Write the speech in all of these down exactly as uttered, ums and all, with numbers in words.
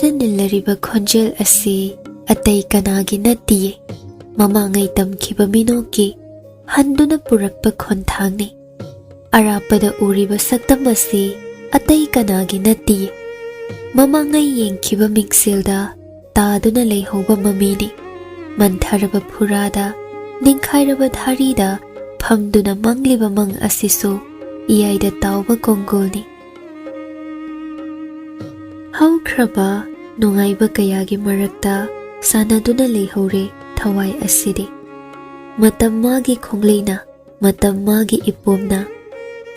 ꯇꯥꯕꯗ ꯅꯤꯜꯂꯔꯤꯕ ꯈꯣꯟꯖꯦꯜ ꯑꯁꯤ ꯑꯇꯩ ꯀꯅꯥꯒꯤ ꯅꯠꯇꯤꯌꯦ, ꯃꯃꯥꯡꯉꯩ ꯇꯝꯈꯤꯕ ꯃꯤꯅꯣꯛꯀꯤ ꯍꯟꯗꯨꯅ ꯄꯨꯔꯛꯄ ꯈꯣꯟꯊꯥꯡꯅꯤ꯫ ꯑꯔꯥꯞꯄꯗ ꯎꯔꯤꯕ ꯁꯛꯇꯝ ꯑꯁꯤ ꯑꯇꯩ ꯀꯅꯥꯒꯤ ꯅꯠꯇꯤꯌꯦ, ꯃꯃꯥꯡꯉꯩ ꯌꯦꯡꯈꯤꯕ ꯃꯤꯡꯁꯦꯜꯗ ꯇꯥꯗꯨꯅ ꯂꯩꯍꯧꯕ ꯃꯃꯤꯅꯤ꯫ ꯃꯟꯊꯔꯕ ꯐꯨꯔꯥꯗ, ꯅꯤꯡꯈꯥꯏꯔꯕ ꯊꯥꯔꯤꯗ ꯐꯝꯗꯨꯅ ꯃꯪꯂꯤꯕ ꯃꯪ ꯑꯁꯤꯁꯨ ꯏꯌꯥꯏꯗ ꯇꯥꯎꯕ ꯀꯣꯡꯒꯣꯜꯅꯤ꯫ ꯍꯧꯈ꯭ꯔꯕ ꯅꯨꯡꯉꯥꯏꯕ ꯀꯌꯥꯒꯤ ꯃꯔꯛꯇ ꯁꯥꯟꯅꯗꯨꯅ ꯂꯩꯍꯧꯔꯦ ꯊꯋꯥꯏ ꯑꯁꯤꯗꯤ꯫ ꯃꯇꯝ ꯃꯥꯒꯤ ꯈꯣꯡꯂꯩꯅ, ꯃꯇꯝ ꯃꯥꯒꯤ ꯏꯄꯣꯝꯅ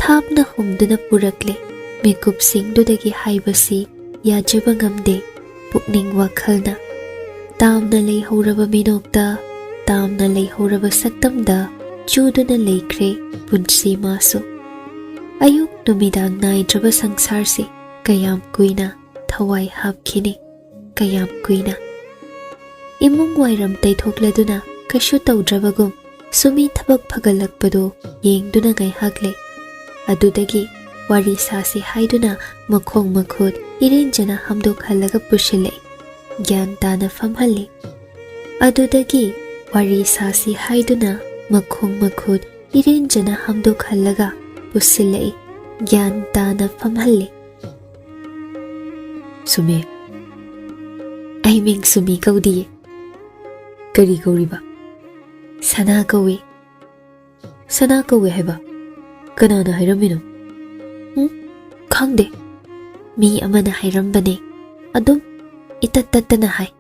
ꯊꯥꯞꯅ ꯍꯨꯝꯗꯨꯅ ꯄꯨꯔꯛꯂꯦ꯫ ꯃꯤꯀꯨꯞꯁꯤꯡꯗꯨꯗꯒꯤ ꯍꯥꯏꯕꯁꯤ ꯌꯥꯖꯕ ꯉꯝꯗꯦ ꯄꯨꯛꯅꯤꯡ ꯋꯥꯈꯜꯅ꯫ ꯇꯥꯝꯅ ꯂꯩꯍꯧꯔꯕ ꯃꯤꯅꯣꯛꯇ ꯇꯥꯝꯅ ꯂꯩꯍꯧꯔꯕ ꯁꯛꯇꯝꯗ ꯆꯨꯗꯨꯅ ꯂꯩꯈ꯭ꯔꯦ ꯄꯨꯟꯁꯤ ꯃꯥꯁꯨ꯫ ꯑꯌꯨꯛ ꯅꯨꯃꯤꯗꯥꯡ ꯅꯥꯏꯗ꯭ꯔꯕ ꯁꯪꯁꯥꯔꯁꯤ ꯀꯌꯥꯝ ꯀꯨꯏꯅ ꯊꯋꯥꯏ ꯍꯥꯞꯈꯤꯅꯤ, ꯀꯌꯥꯝ ꯀꯨꯏꯅ? ꯏꯃꯨꯡ ꯋꯥꯏꯔꯝ ꯇꯩꯊꯣꯛꯂꯗꯨꯅ ꯀꯩꯁꯨ ꯇꯧꯗ꯭ꯔꯕꯒꯨꯝ ꯁꯨꯃꯤ ꯊꯕꯛ ꯐꯒꯠꯂꯛꯄꯗꯨ ꯌꯦꯡꯗꯨꯅ ꯉꯥꯏꯍꯥꯛ ꯂꯩ꯫ ꯑꯗꯨꯗꯒꯤ ꯋꯥꯔꯤ ꯁꯥꯁꯤ ꯍꯥꯏꯗꯨꯅ ꯃꯈꯣꯡ ꯃꯈꯨꯠ ꯏꯔꯦꯟꯖꯅ ꯍꯥꯝꯗꯣꯛꯍꯜꯂꯒ ꯄꯨꯁꯤꯜꯂꯛꯏ꯫ ꯒ꯭ꯌꯥꯟ ꯇꯥꯅ ꯐꯝꯍꯜꯂꯤ꯫ ꯑꯗꯨꯗꯒꯤ ꯋꯥꯔꯤ ꯁꯥꯁꯤ ꯍꯥꯏꯗꯨꯅ ꯃꯈꯣꯡ ꯃꯈꯨꯠ ꯏꯔꯦꯟꯖꯅ ꯍꯥꯝꯗꯣꯛꯍꯜꯂꯒ ꯄꯨꯁꯤꯜꯂꯛꯏ꯫ ꯒ꯭ꯌꯥꯟ ꯇꯥꯅ ꯐꯝꯍꯜꯂꯤ꯫ ꯁꯨꯃꯤ, ꯑꯩ ꯃꯤꯡ ꯁꯨꯃꯤ ꯀꯧꯗꯤꯌꯦ꯫ ꯀꯔꯤ ꯀꯧꯔꯤꯕ? ꯁꯅꯥ ꯀꯧꯏ꯫ ꯁꯅꯥ ꯀꯧꯏ ꯍꯥꯏꯕ? ꯀꯅꯥꯅ ꯍꯥꯏꯔꯝꯃꯤꯅꯣ? ꯎꯝ? ꯈꯪꯗꯦ꯫ ꯃꯤ ꯑꯃꯅ ꯍꯥꯏꯔꯝꯕꯅꯦ꯫ ꯑꯗꯨꯝ ꯏꯇꯠ ꯇꯠꯇꯅ ꯍꯥꯏ꯫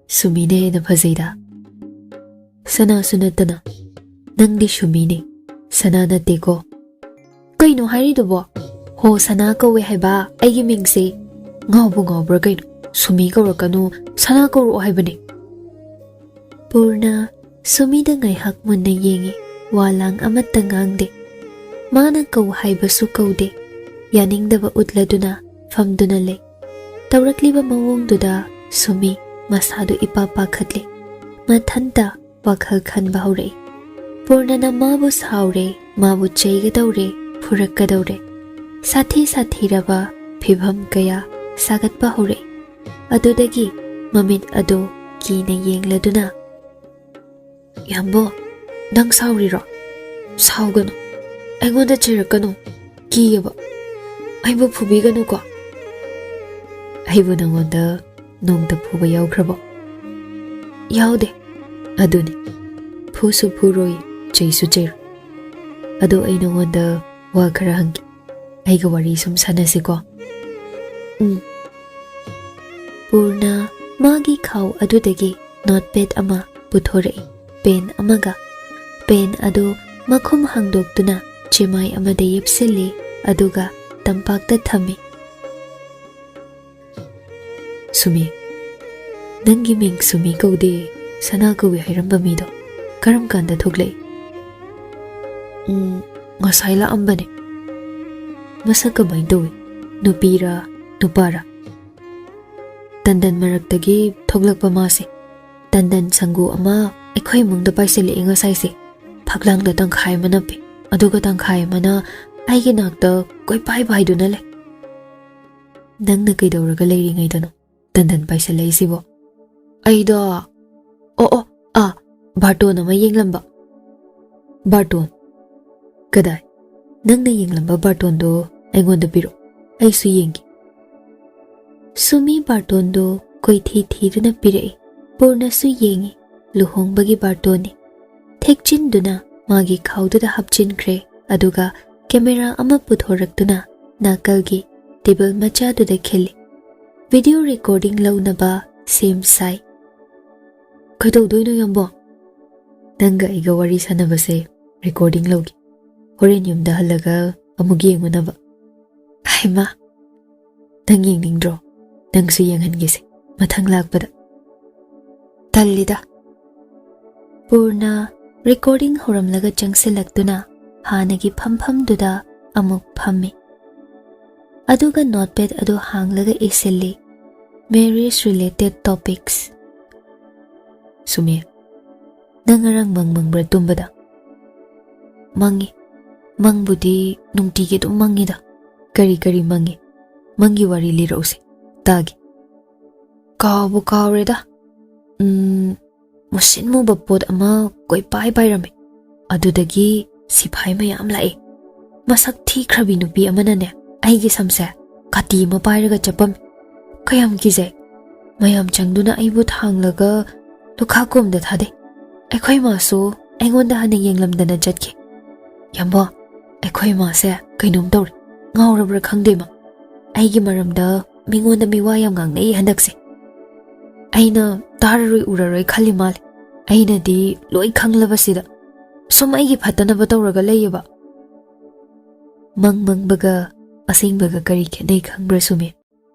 ꯁꯨꯃꯤꯅ ꯍꯦꯟꯅ ꯐꯖꯩꯗ꯫ ꯁꯅꯥꯁꯨ ꯅꯠꯇꯅ꯫ ꯅꯪꯗꯤ ꯁꯨꯃꯤꯅꯦ, ꯁꯅꯥ ꯅꯠꯇꯦꯀꯣ꯫ ꯀꯩꯅꯣ ꯍꯥꯏꯔꯤꯗꯨꯕꯣ? ꯍꯣ, ꯁꯅꯥ ꯀꯧꯋꯦ ꯍꯥꯏꯕ ꯑꯩꯒꯤ ꯃꯤꯡꯁꯦ꯫ ꯉꯥꯎꯕꯨ ꯉꯥꯎꯕ꯭ꯔꯥ ꯀꯩꯅꯣ? ꯁꯨꯃꯤ ꯀꯧꯔꯛꯀꯅꯨ, ꯁꯅꯥ ꯀꯧꯔꯛꯑꯣ ꯍꯥꯏꯕꯅꯦ꯫ ꯄꯨꯔꯅ ꯁꯨꯃꯤꯗ ꯉꯥꯏꯍꯥꯛ ꯃꯨꯟꯅ ꯌꯦꯡꯉꯤ, ꯋꯥ ꯂꯥꯡ ꯑꯃꯠꯇ ꯉꯥꯡꯗꯦ꯫ ꯃꯥꯅ ꯀꯧ ꯍꯥꯏꯕꯁꯨ ꯀꯧꯗꯦ꯫ ꯌꯥꯅꯤꯡꯗꯕ ꯎꯠꯂꯗꯨꯅ ꯐꯝꯗꯨꯅ ꯂꯩ꯫ ꯇꯧꯔꯛꯂꯤꯕ ꯃꯑꯣꯡꯗꯨꯗ ꯁꯨꯃꯤ ꯃꯁꯥꯗꯨ ꯏꯄꯥ ꯄꯥꯈꯠꯂꯦ꯫ ꯃꯊꯟꯇ ꯋꯥꯈꯜ ꯈꯟꯕ ꯍꯧꯔꯛꯏ꯫ ꯄꯨꯔꯅꯅ ꯃꯥꯕꯨ ꯁꯥꯎꯔꯦ, ꯃꯥꯕꯨ ꯆꯩꯒꯗꯧꯔꯦ, ꯐꯨꯔꯛꯀꯗꯧꯔꯦ꯫ ꯁꯥꯊꯤ ꯁꯥꯊꯤꯔꯕ ꯐꯤꯚꯝ ꯀꯌꯥ ꯁꯥꯒꯠꯄ ꯍꯧꯔꯛꯏ꯫ ꯑꯗꯨꯗꯒꯤ ꯃꯃꯤꯠ ꯑꯗꯨ ꯀꯤꯅ ꯌꯦꯡꯂꯗꯨꯅ, "ꯏꯌꯥꯝꯕꯣ, ꯅꯪ ꯁꯥꯎꯔꯤꯔꯣ? ꯁꯥꯎꯒꯅꯨ꯫ ꯑꯩꯉꯣꯟꯗ ꯆꯩꯔꯛꯀꯅꯨ꯫ ꯀꯤꯌꯦꯕ꯫ ꯑꯩꯕꯨ ꯐꯨꯕꯤꯒꯅꯨꯀꯣ꯫" "ꯑꯩꯕꯨ ꯅꯪꯉꯣꯟꯗ ꯅꯣꯡꯇ ꯐꯨꯕ ꯌꯥꯎꯈ꯭ꯔꯕꯣ?" "ꯌꯥꯎꯗꯦ꯫" "ꯑꯗꯨꯅꯤ, ꯐꯨꯁꯨ ꯐꯨꯔꯣꯏ, ꯆꯩꯁꯨ ꯆꯩꯔꯣꯏ꯫ ꯑꯗꯣ ꯑꯩ ꯅꯉꯣꯟꯗ ꯋꯥ ꯈꯔ ꯍꯪꯒꯦ꯫ ꯑꯩꯒ ꯋꯥꯔꯤ ꯁꯨꯝ ꯁꯥꯟꯅꯁꯤꯀꯣ꯫" "ꯎꯝ꯫" ꯄꯨꯔꯅ ꯃꯥꯒꯤ ꯈꯥꯎ ꯑꯗꯨꯗꯒꯤ ꯅꯣꯠꯄꯦꯗ ꯑꯃ ꯄꯨꯊꯣꯔꯛꯏ, ꯄꯦꯟ ꯑꯃꯒ꯫ ꯄꯦꯟ ꯑꯗꯨ ꯃꯈꯨꯝ ꯍꯥꯡꯗꯣꯛꯇꯨꯅ ꯆꯦꯃꯥꯏ ꯑꯃꯗ ꯌꯦꯞꯁꯤꯜꯂꯤ, ꯑꯗꯨꯒ ꯇꯝꯄꯥꯛꯇ ꯊꯝꯃꯤ꯫ "ꯁꯨꯃꯤ, ꯅꯪꯒꯤ ꯃꯤꯡ ꯁꯨꯃꯤ ꯀꯧꯗꯦ, ꯁꯅꯥ ꯀꯧꯏ ꯍꯥꯏꯔꯝꯕ ꯃꯤꯗꯣ ꯀꯔꯝ ꯀꯥꯟꯗ ꯊꯣꯛꯂꯛꯏ?" "ꯎꯝ, ꯉꯁꯥꯏ ꯂꯥꯛꯑꯝꯕꯅꯦ꯫" "ꯃꯁꯛ ꯀꯃꯥꯏꯅ ꯇꯧꯏ? ꯅꯨꯄꯤꯔꯥ, ꯅꯨꯄꯥꯔꯥ?" "ꯇꯟꯗꯟ ꯃꯔꯛꯇꯒꯤ ꯊꯣꯛꯂꯛꯄ ꯃꯥꯁꯦ꯫ ꯇꯟꯗꯟ ꯁꯪꯒꯨ ꯑꯃ ꯑꯩꯈꯣꯏ ꯏꯃꯨꯡꯗ ꯄꯥꯏꯁꯤꯜꯂꯛꯑꯦ ꯉꯁꯥꯏꯁꯦ꯫ ꯐꯛꯂꯥꯡꯗ ꯇꯪꯈꯥꯏ ꯑꯃ ꯅꯞꯄꯦ, ꯑꯗꯨꯒ ꯇꯪꯈꯥꯏ ꯑꯃꯅ ꯑꯩꯒꯤ ꯅꯥꯛꯇ ꯀꯣꯏꯄꯥꯏ ꯄꯥꯏꯗꯨꯅ ꯂꯩ꯫" "ꯅꯪꯅ ꯀꯩꯗꯧꯔꯒ ꯂꯩꯔꯤꯉꯩꯗꯅꯣ ꯇꯟꯗꯟ ꯄꯥꯏꯁꯤꯜꯂꯛꯏꯁꯤꯕꯣ?" "ꯑꯩꯗꯣ, ꯑꯣ, ꯑꯣ, ꯑꯥ, ꯕꯥꯔꯇꯣꯟ ꯑꯃ ꯌꯦꯡꯂꯝꯕ꯫" "ꯕꯥꯔꯇꯣꯟ? ꯀꯗꯥꯏ? ꯅꯪꯅ ꯌꯦꯡꯂꯝꯕ ꯕꯥꯔꯇꯣꯟꯗꯣ ꯑꯩꯉꯣꯟꯗ ꯄꯤꯔꯛꯑꯣ, ꯑꯩꯁꯨ ꯌꯦꯡꯒꯦ꯫" ꯁꯨꯃꯤ ꯕꯥꯔꯇꯣꯟꯗꯣ ꯀꯣꯏꯊꯤ ꯊꯤꯗꯨꯅ ꯄꯤꯔꯛꯏ꯫ ꯄꯨꯔꯅꯁꯨ ꯌꯦꯡꯉꯤ꯫ ꯂꯨꯍꯣꯡꯕꯒꯤ ꯕꯥꯔꯇꯣꯟꯅꯤ꯫ ꯊꯦꯛꯆꯤꯟꯗꯨꯅ ꯃꯥꯒꯤ ꯈꯥꯎꯗꯨꯗ ꯍꯥꯞꯆꯤꯟꯈ꯭ꯔꯦ, ꯑꯗꯨꯒ ꯀꯦꯃꯦꯔꯥ ꯑꯃ ꯄꯨꯊꯣꯔꯛꯇꯨꯅ ꯅꯥꯀꯜꯒꯤ ꯇꯦꯕꯜ ꯃꯆꯥꯗꯨꯗ ꯈꯤꯜꯂꯤ꯫ ꯚꯤꯗꯤꯑꯣ ꯔꯦꯀꯣꯔꯗꯤꯡ ꯂꯧꯅꯕ ꯁꯦꯝ ꯁꯥꯏ꯫ "ꯀꯩꯗꯧꯗꯣꯏꯅꯣ, ꯌꯥꯝꯕꯣ?" "ꯅꯪꯒ ꯑꯩꯒ ꯋꯥꯔꯤ ꯁꯥꯟꯅꯕꯁꯦ ꯔꯦꯀꯣꯔꯗꯤꯡ ꯂꯧꯒꯦ꯫ ꯍꯣꯔꯦꯟ ꯌꯨꯝꯗ ꯍꯜꯂꯒ ꯑꯃꯨꯛ ꯌꯦꯡꯉꯨꯅꯕ꯫" "ꯍꯩꯃꯥ, ꯅꯪ ꯌꯦꯡꯅꯤꯡꯗ꯭ꯔꯣ? ꯅꯪꯁꯨ ꯌꯦꯡꯍꯟꯒꯦꯁꯦ, ꯃꯊꯪ ꯂꯥꯛꯄꯗ꯫" "ꯇꯜꯂꯤꯗ꯫" ꯄꯨꯔꯅ ꯔꯦꯀꯣꯔꯗꯤꯡ ꯍꯧꯔꯝꯂꯒ ꯆꯪꯁꯤꯜꯂꯛꯇꯨꯅ ꯍꯥꯟꯅꯒꯤ ꯐꯝꯐꯝꯗꯨꯗ ꯑꯃꯨꯛ ꯐꯝꯃꯤ꯫ ꯑꯗꯨꯒ ꯅꯣꯠꯄꯦꯗ ꯑꯗꯨ ꯍꯥꯡꯂꯒ ꯏꯁꯤꯜꯂꯤ, "Marriage related topics꯫" "ꯁꯨꯃꯤ, ꯅꯪ ꯉꯔꯥꯡ ꯃꯪ ꯃꯪꯕ꯭ꯔꯥ ꯇꯨꯝꯕꯗ?" "ꯃꯪꯉꯤ꯫ ꯃꯪꯕꯨꯗꯤ ꯅꯨꯡꯇꯤꯒꯤ ꯑꯗꯨꯝ ꯃꯪꯉꯤꯗ꯫" "ꯀꯔꯤ ꯀꯔꯤ ꯃꯪꯉꯤ? ꯃꯪꯒꯤ ꯋꯥꯔꯤ ꯂꯤꯔꯛꯎꯁꯦ, ꯇꯥꯒꯦ꯫ ꯀꯥꯎꯕꯨ ꯀꯥꯎꯔꯦꯗ꯫ ꯎꯝ, ꯃꯨꯁꯤꯟ ꯃꯨꯕ ꯄꯣꯠ ꯑꯃ ꯀꯣꯏꯄꯥꯏ ꯄꯥꯏꯔꯝꯃꯤ꯫ ꯑꯗꯨꯗꯒꯤ ꯁꯤꯐꯥꯏ ꯃꯌꯥꯝ ꯂꯥꯛꯏ꯫ ꯃꯁꯛ ꯊꯤꯈ꯭ꯔꯕꯤ ꯅꯨꯄꯤ ꯑꯃꯅꯅꯦ, ꯑꯩꯒꯤ ꯁꯝꯁꯦ ꯀꯥꯇꯤ ꯑꯃ ꯄꯥꯏꯔꯒ ꯆꯞꯄꯝꯃꯤ꯫ ꯀꯌꯥꯝ ꯀꯤꯖꯩ꯫ ꯃꯌꯥꯝ ꯆꯪꯗꯨꯅ ꯑꯩꯕꯨ ꯊꯥꯡꯂꯒ ꯂꯨꯈꯥ ꯀꯣꯝꯗ ꯊꯥꯗꯩ꯫ ꯑꯩꯈꯣꯏ ꯃꯥꯁꯨ ꯑꯩꯉꯣꯟꯗ ꯍꯟꯅ ꯌꯦꯡꯂꯝꯗꯅ ꯆꯠꯈꯤ꯫ "ꯌꯥꯝꯕꯣ, ꯑꯩꯈꯣꯏ ꯃꯥꯁꯦ ꯀꯩꯅꯣꯝ ꯇꯧꯔꯦ꯫ ꯉꯥꯎꯔꯕ꯭ꯔꯥ ꯈꯪꯗꯦ ꯃꯥ꯫ ꯑꯩꯒꯤ ꯃꯔꯝꯗ ꯃꯤꯉꯣꯟꯗ ꯃꯤꯋꯥ ꯌꯥꯝ ꯉꯥꯡꯅꯩ ꯍꯟꯗꯛꯁꯦ꯫ ꯑꯩꯅ ꯇꯥꯔꯔꯣꯏ ꯎꯔꯔꯣꯏ ꯈꯜꯂꯤ ꯃꯥꯜꯂꯦ꯫ ꯑꯩꯅꯗꯤ ꯂꯣꯏ ꯈꯪꯂꯕꯁꯤꯗ ꯁꯨꯝ ꯑꯩꯒꯤ ꯐꯠꯇꯅꯕ ꯇꯧꯔꯒ ꯂꯩꯌꯦꯕ꯫" ꯃꯪ ꯃꯪꯕꯒ ꯑꯁꯦꯡꯕꯒ ꯀꯔꯤ ꯈꯦꯠꯅꯩ ꯈꯪꯕ꯭ꯔꯥ ꯁꯨꯃꯤ?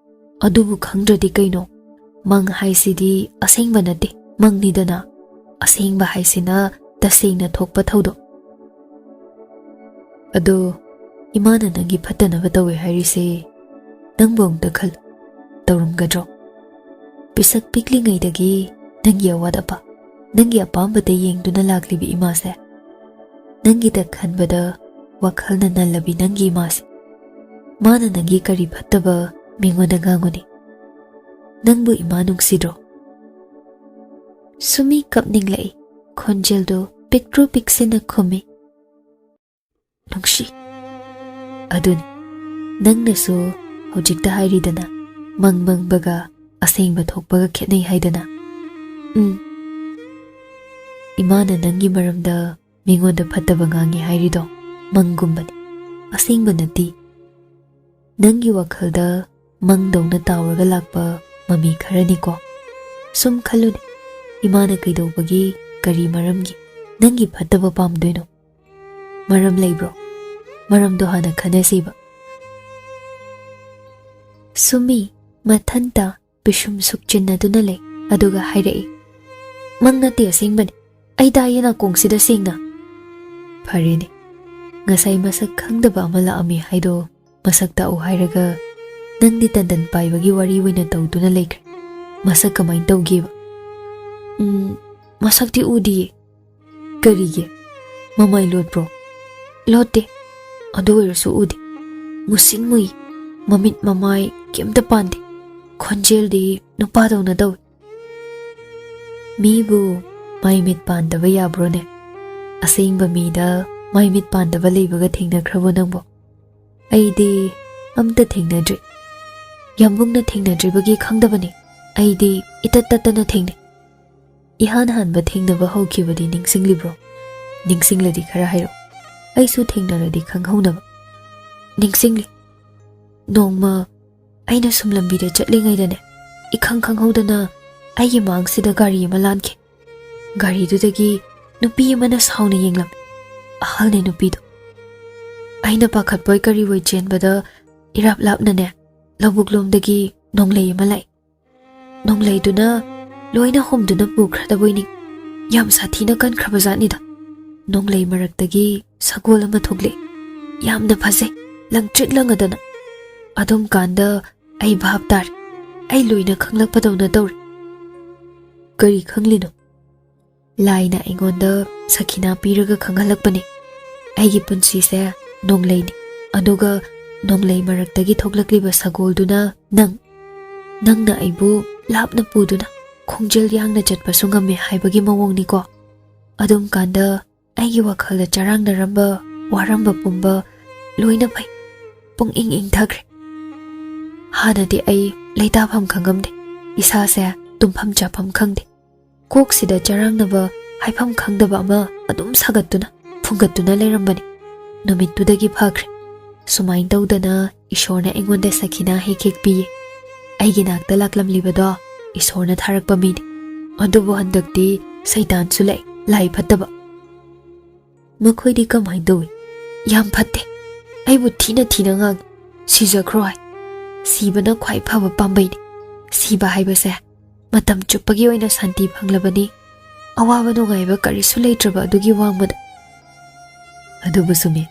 ꯑꯗꯨꯕꯨ ꯈꯪꯗ꯭ꯔꯗꯤ ꯀꯩꯅꯣ? ꯃꯪ ꯍꯥꯏꯁꯤꯗꯤ ꯑꯁꯦꯡꯕ ꯅꯠꯇꯦ, ꯃꯪꯅꯤꯗꯅ꯫ ꯑꯁꯦꯡꯕ ꯍꯥꯏꯁꯤꯅ ꯇꯁꯦꯡꯅ ꯊꯣꯛꯄ ꯊꯧꯗꯣꯛ꯫ ꯑꯗꯣ, ꯏꯃꯥꯅ ꯅꯪꯒꯤ ꯐꯠꯇꯅꯕ ꯇꯧꯋꯦ ꯍꯥꯏꯔꯤꯁꯦ, ꯅꯪꯕꯨ ꯑꯃꯨꯛꯇ ꯈꯜꯂꯨ꯫ ꯇꯧꯔꯝꯒꯗ꯭ꯔꯣ? ꯄꯤꯁꯛ ꯄꯤꯛꯂꯤꯉꯩꯗꯒꯤ ꯅꯪꯒꯤ ꯑꯋꯥꯠ ꯑꯄꯥ, ꯅꯪꯒꯤ ꯑꯄꯥꯝꯕꯗ ꯌꯦꯡꯗꯨꯅ ꯂꯥꯛꯂꯤꯕ ꯏꯃꯥꯁꯦ, ꯅꯪꯒꯤꯗ ꯈꯟꯕꯗ ꯋꯥꯈꯜꯅ ꯅꯜꯂꯕꯤ ꯅꯪꯒꯤ ꯏꯃꯥꯁꯦ, ꯃꯥꯅ ꯅꯪꯒꯤ ꯀꯔꯤ ꯐꯠꯇꯕ ꯃꯤꯉꯣꯟꯗ ꯉꯥꯡꯉꯨꯅꯤ? ꯅꯪꯕꯨ ꯏꯃꯥ ꯅꯨꯡꯁꯤꯗ꯭ꯔꯣ? ꯁꯨꯃꯤ ꯀꯞꯅꯤꯡꯂꯛꯏ꯫ ꯈꯣꯟꯖꯦꯜꯗꯨ ꯄꯤꯛꯇ꯭ꯔꯨ ꯄꯤꯛꯁꯤꯟꯅ ꯈꯨꯝꯃꯤ꯫ "ꯅꯨꯡꯁꯤ꯫" ꯑꯗꯨꯅꯤ, ꯅꯪꯅꯁꯨ ꯍꯧꯖꯤꯛꯇ ꯍꯥꯏꯔꯤꯗꯅ, ꯃꯪ ꯃꯪꯕꯒ ꯑꯁꯦꯡꯕ ꯊꯣꯛꯄꯒ ꯈꯦꯠꯅꯩ ꯍꯥꯏꯗꯅ꯫ ꯎꯝ, ꯏꯃꯥꯅ ꯅꯪꯒꯤ ꯃꯔꯝꯗ ꯃꯤꯉꯣꯟꯗ ꯐꯠꯇꯕ ꯉꯥꯡꯉꯤ ꯍꯥꯏꯔꯤꯗꯣ ꯃꯪꯒꯨꯝꯕꯅꯤ, ꯑꯁꯦꯡꯕ ꯅꯠꯇꯦ꯫ ꯅꯪꯒꯤ ꯋꯥꯈꯜꯗ ꯃꯪꯗꯧꯅ ꯇꯥꯎꯔꯒ ꯂꯥꯛꯄ ꯃꯃꯤ ꯈꯔꯅꯤꯀꯣ꯫ ꯁꯨꯝ ꯈꯜꯂꯨꯅꯦ, ꯏꯃꯥꯅ ꯀꯩꯗꯧꯕꯒꯤ, ꯀꯔꯤ ꯃꯔꯝꯒꯤ ꯅꯪꯒꯤ ꯐꯠꯇꯕ ꯄꯥꯝꯗꯣꯏꯅꯣ? ꯃꯔꯝ ꯂꯩꯕ꯭ꯔꯣ? ꯃꯔꯝꯗꯣ ꯍꯥꯟꯅ ꯈꯟꯅꯁꯤꯕ꯫ ꯁꯨꯃꯤ ꯃꯊꯟꯇ ꯄꯤꯁꯨꯝ ꯁꯨꯛꯆꯤꯟꯅꯗꯨꯅ ꯂꯩ, ꯑꯗꯨꯒ ꯍꯥꯏꯔꯛꯏ, "ꯃꯪ ꯅꯠꯇꯦ, ꯑꯁꯦꯡꯕꯅꯤ꯫ ꯑꯩ ꯇꯥꯏꯌꯦ ꯅꯥꯀꯣꯡꯁꯤꯗ ꯁꯦꯡꯅ꯫" "ꯐꯔꯦꯅꯦ, ꯉꯁꯥꯏ ꯃꯁꯛ ꯈꯪꯗꯕ ꯑꯃ ꯂꯥꯛꯑꯝꯃꯤ ꯍꯥꯏꯗꯣ ꯃꯁꯛ ꯇꯥꯛꯎ ꯍꯥꯏꯔꯒ ꯅꯪꯗꯤ ꯇꯟꯗꯟ ꯄꯥꯏꯕꯒꯤ ꯋꯥꯔꯤ ꯑꯣꯏꯅ ꯇꯧꯗꯨꯅ ꯂꯩꯈ꯭ꯔꯦ꯫ ꯃꯁꯛ ꯀꯃꯥꯏꯅ ꯇꯧꯒꯦꯕ?" "ꯎꯝ, ꯃꯁꯛꯇꯤ ꯎꯗꯤꯌꯦ꯫" "ꯀꯔꯤꯒꯤ? ꯃꯃꯥꯏ ꯂꯣꯠꯄ꯭ꯔꯣ?" "ꯂꯣꯠꯇꯦ, ꯑꯗꯨ ꯑꯣꯏꯔꯁꯨ ꯎꯗꯦ꯫ ꯃꯨꯁꯤꯟ ꯃꯨꯏ, ꯃꯃꯤꯠ ꯃꯃꯥꯏ ꯀꯩꯝꯇ ꯄꯥꯟꯗꯦ꯫ ꯈꯣꯟꯖꯦꯜꯗꯤ ꯅꯨꯄꯥꯗꯧꯅ ꯇꯧꯏ꯫ ꯃꯤꯕꯨ ꯃꯥꯏ ꯃꯤꯠ ꯄꯥꯟꯗꯕ ꯌꯥꯕ꯭ꯔꯣꯅꯦ? ꯑꯁꯦꯡꯕ ꯃꯤꯗ ꯃꯥꯏ ꯃꯤꯠ ꯄꯥꯟꯗꯕ ꯂꯩꯕꯒ ꯊꯦꯡꯅꯈ꯭ꯔꯕꯣ ꯅꯪꯕꯣ? ꯑꯩꯗꯤ ꯑꯝꯇ ꯊꯦꯡꯅꯗ꯭ꯔꯤ꯫ ꯌꯥꯝꯕꯨꯡꯅ ꯊꯦꯡꯅꯗ꯭ꯔꯤꯕꯒꯤ ꯈꯪꯗꯕꯅꯤ꯫ ꯑꯩꯗꯤ ꯏꯇꯠ ꯇꯠꯇꯅ ꯊꯦꯡꯅꯩ꯫ ꯏꯍꯥꯟ ꯍꯥꯟꯕ ꯊꯦꯡꯅꯕ ꯍꯧꯈꯤꯕꯗꯤ ꯅꯤꯡꯁꯤꯡꯂꯤꯕ꯭ꯔꯣ? ꯅꯤꯡꯁꯤꯡꯂꯗꯤ ꯈꯔ ꯍꯥꯏꯔꯛꯑꯣ꯫ ꯑꯩꯁꯨ ꯊꯦꯡꯅꯔꯗꯤ ꯈꯪꯍꯧꯅꯕ꯫ ꯅꯤꯡꯁꯤꯡꯂꯤ꯫ ꯅꯣꯡꯃ ꯑꯩꯅ ꯁꯨꯝ ꯂꯝꯕꯤꯗ ꯆꯠꯂꯤꯉꯩꯗꯅꯦ, ꯏꯈꯪ ꯈꯪꯍꯧꯗꯅ ꯑꯩꯒꯤ ꯃꯥꯡꯁꯤꯗ ꯒꯥꯔꯤ ꯑꯃ ꯂꯥꯟꯈꯤ꯫ ꯒꯥꯔꯤꯗꯨꯗꯒꯤ ꯅꯨꯄꯤ ꯑꯃꯅ ꯁꯥꯎꯅ ꯌꯦꯡꯂꯝꯃꯤ꯫ ꯑꯍꯜꯅꯦ ꯅꯨꯄꯤꯗꯣ꯫ ꯑꯩꯅ ꯄꯥꯈꯠꯄꯣꯏ ꯀꯔꯤꯕꯣꯏ ꯆꯦꯟꯕꯗ ꯏꯔꯥꯞ ꯂꯥꯞꯅꯅꯦ, ꯂꯧꯕꯨꯛ ꯂꯣꯝꯗꯒꯤ ꯅꯣꯡꯂꯩ ꯑꯃ ꯂꯥꯛꯏ꯫ ꯅꯣꯡꯂꯩꯗꯨꯅ ꯂꯣꯏꯅ ꯍꯨꯝꯗꯨꯅ ꯄꯨꯈ꯭ꯔꯗꯕꯣꯏ ꯅꯤꯡ꯫ ꯌꯥꯝ ꯁꯥꯊꯤꯅ ꯀꯟꯈ꯭ꯔꯕ ꯖꯥꯠꯅꯤꯗ꯫ ꯅꯣꯡꯂꯩ ꯃꯔꯛꯇꯒꯤ ꯁꯒꯣꯜ ꯑꯃ ꯊꯣꯛꯂꯛꯏ꯫ ꯌꯥꯝꯅ ꯐꯖꯩ, ꯂꯪꯇ꯭ꯔꯤꯛ ꯂꯪꯉꯗꯅ꯫ ꯑꯗꯨꯝ ꯀꯥꯟꯗ ꯑꯩ ꯚꯥꯞ ꯇꯥꯔꯦ꯫ ꯑꯩ ꯂꯣꯏꯅ ꯈꯪꯂꯛꯄꯗꯧꯅ ꯇꯧꯔꯦ꯫ ꯀꯔꯤ ꯈꯪꯂꯤꯅꯣ? ꯂꯥꯏꯅ ꯑꯩꯉꯣꯟꯗ ꯁꯈꯤꯅꯥ ꯄꯤꯔꯒ ꯈꯪꯍꯜꯂꯛꯄꯅꯦ꯫ ꯑꯩꯒꯤ ꯄꯨꯟꯁꯤꯁꯦ ꯅꯣꯡꯂꯩꯅꯤ, ꯑꯗꯨꯒ ꯅꯣꯡꯂꯩ ꯃꯔꯛꯇꯒꯤ ꯊꯣꯛꯂꯛꯂꯤꯕ ꯁꯒꯣꯜꯗꯨꯅ ꯅꯪ꯫ ꯅꯪꯅ ꯑꯩꯕꯨ ꯂꯥꯞꯅ ꯄꯨꯗꯨꯅ ꯈꯣꯡꯖꯦꯜ ꯌꯥꯡꯅ ꯆꯠꯄꯁꯨ ꯉꯝꯃꯦ ꯍꯥꯏꯕꯒꯤ ꯃꯑꯣꯡꯅꯤꯀꯣ꯫ ꯑꯗꯨꯝ ꯀꯥꯟꯗ ꯑꯩꯒꯤ ꯋꯥꯈꯜꯗ ꯆꯔꯥꯡꯅꯔꯝꯕ, ꯋꯥꯔꯝꯕ ꯄꯨꯝꯕ ꯂꯣꯏꯅ ꯐꯩ꯫ ꯄꯨꯡ ꯏꯪ ꯏꯪꯊꯈ꯭ꯔꯦ꯫ ꯍꯥꯟꯅꯗꯤ ꯑꯩ ꯂꯩꯇꯥꯐꯝ ꯈꯪꯉꯝꯗꯦ꯫ ꯏꯁꯥꯁꯦ ꯇꯨꯝꯐꯝ ꯆꯥꯐꯝ ꯈꯪꯗꯦ꯫ ꯀꯣꯛꯁꯤꯗ ꯆꯔꯥꯡꯅꯕ, ꯍꯥꯏꯐꯝ ꯈꯪꯗꯕ ꯑꯃ ꯑꯗꯨꯝ ꯁꯥꯒꯠꯇꯨꯅ, ꯐꯨꯡꯒꯠꯇꯨꯅ ꯂꯩꯔꯝꯕꯅꯤ꯫ ꯅꯨꯃꯤꯠꯇꯨꯗꯒꯤ ꯐꯈ꯭ꯔꯦ꯫ ꯁꯨꯃꯥꯏꯅ ꯇꯧꯗꯅ ꯏꯁꯣꯔꯅ ꯑꯩꯉꯣꯟꯗ ꯁꯈꯤꯅꯥ ꯍꯦꯛ ꯍꯦꯛ ꯄꯤꯌꯦ꯫ ꯑꯩꯒꯤ ꯅꯥꯛꯇ ꯂꯥꯛꯂꯝꯂꯤꯕꯗꯣ ꯏꯁꯣꯔꯅ ꯊꯥꯔꯛꯄ ꯃꯤꯅꯤ꯫ ꯑꯗꯨꯕꯨ ꯍꯟꯗꯛꯇꯤ ꯁꯩꯇꯥꯟꯁꯨ ꯂꯥꯛꯏ, ꯂꯥꯏ ꯐꯠꯇꯕ꯫ ꯃꯈꯣꯏꯗꯤ ꯀꯃꯥꯏꯅ ꯇꯧꯏ? ꯌꯥꯝ ꯐꯠꯇꯦ꯫ ꯑꯩꯕꯨ ꯊꯤꯅ ꯊꯤꯅ ꯉꯥꯡꯏ꯫ ꯁꯤꯖꯈ꯭ꯔꯣ ꯍꯥꯏ꯫ ꯁꯤꯕꯅ ꯈ꯭ꯋꯥꯏ ꯐꯕ ꯄꯥꯝꯕꯩꯅꯤ꯫ ꯁꯤꯕ ꯍꯥꯏꯕꯁꯦ ꯃꯇꯝ ꯆꯨꯞꯄꯒꯤ ꯑꯣꯏꯅ ꯁꯥꯟꯇꯤ ꯐꯪꯂꯕꯅꯤ꯫ ꯑꯋꯥꯕ ꯅꯨꯡꯉꯥꯏꯕ ꯀꯔꯤꯁꯨ ꯂꯩꯇ꯭ꯔꯕ ꯑꯗꯨꯒꯤ ꯋꯥꯡꯃꯗ꯫ ꯑꯗꯨꯕꯨ ꯁꯨꯃꯤ,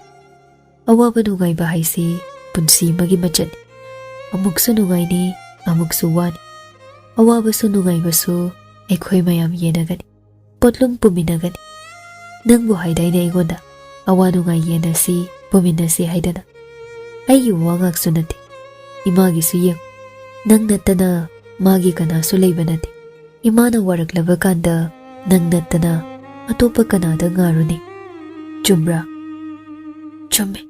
ꯑꯋꯥꯕ ꯅꯨꯡꯉꯥꯏꯕ ꯍꯥꯏꯁꯤ ꯄꯨꯟꯁꯤ ꯑꯃꯒꯤ ꯃꯆꯠꯅꯤ꯫ ꯑꯃꯨꯛꯁꯨ ꯅꯨꯡꯉꯥꯏꯅꯤ, ꯑꯃꯨꯛꯁꯨ ꯋꯥꯅꯤ꯫ ꯑꯋꯥꯕꯁꯨ ꯅꯨꯡꯉꯥꯏꯕꯁꯨ ꯑꯩꯈꯣꯏ ꯃꯌꯥꯝ ꯌꯦꯟꯅꯒꯅꯤ꯫ ꯄꯣꯠꯂꯨꯝ ꯄꯨꯃꯤꯟꯅꯒꯅꯤ꯫ ꯅꯪꯕꯨ ꯍꯥꯏꯗꯥꯏꯅꯦ ꯑꯩꯉꯣꯟꯗ ꯑꯋꯥ ꯅꯨꯡꯉꯥꯏ ꯌꯦꯟꯅꯁꯤ, ꯄꯨꯃꯤꯟꯅꯁꯤ ꯍꯥꯏꯗꯅ? ꯑꯩꯒꯤ ꯋꯥ ꯉꯥꯛꯁꯨ ꯅꯠꯇꯦ, ꯏꯃꯥꯒꯤꯁꯨ ꯌꯦꯡꯉꯨ꯫ ꯅꯪ ꯅꯠꯇꯅ ꯃꯥꯒꯤ ꯀꯅꯥꯁꯨ ꯂꯩꯕ ꯅꯠꯇꯦ꯫ ꯏꯃꯥꯅ ꯋꯥꯔꯛꯂꯕ ꯀꯥꯟꯗ ꯅꯪ ꯅꯠꯇꯅ ꯑꯇꯣꯞꯄ ꯀꯅꯥꯗ ꯉꯥꯔꯨꯅꯤ? ꯆꯨꯝꯕ꯭ꯔꯥ?" "ꯆꯨꯝꯃꯦ,"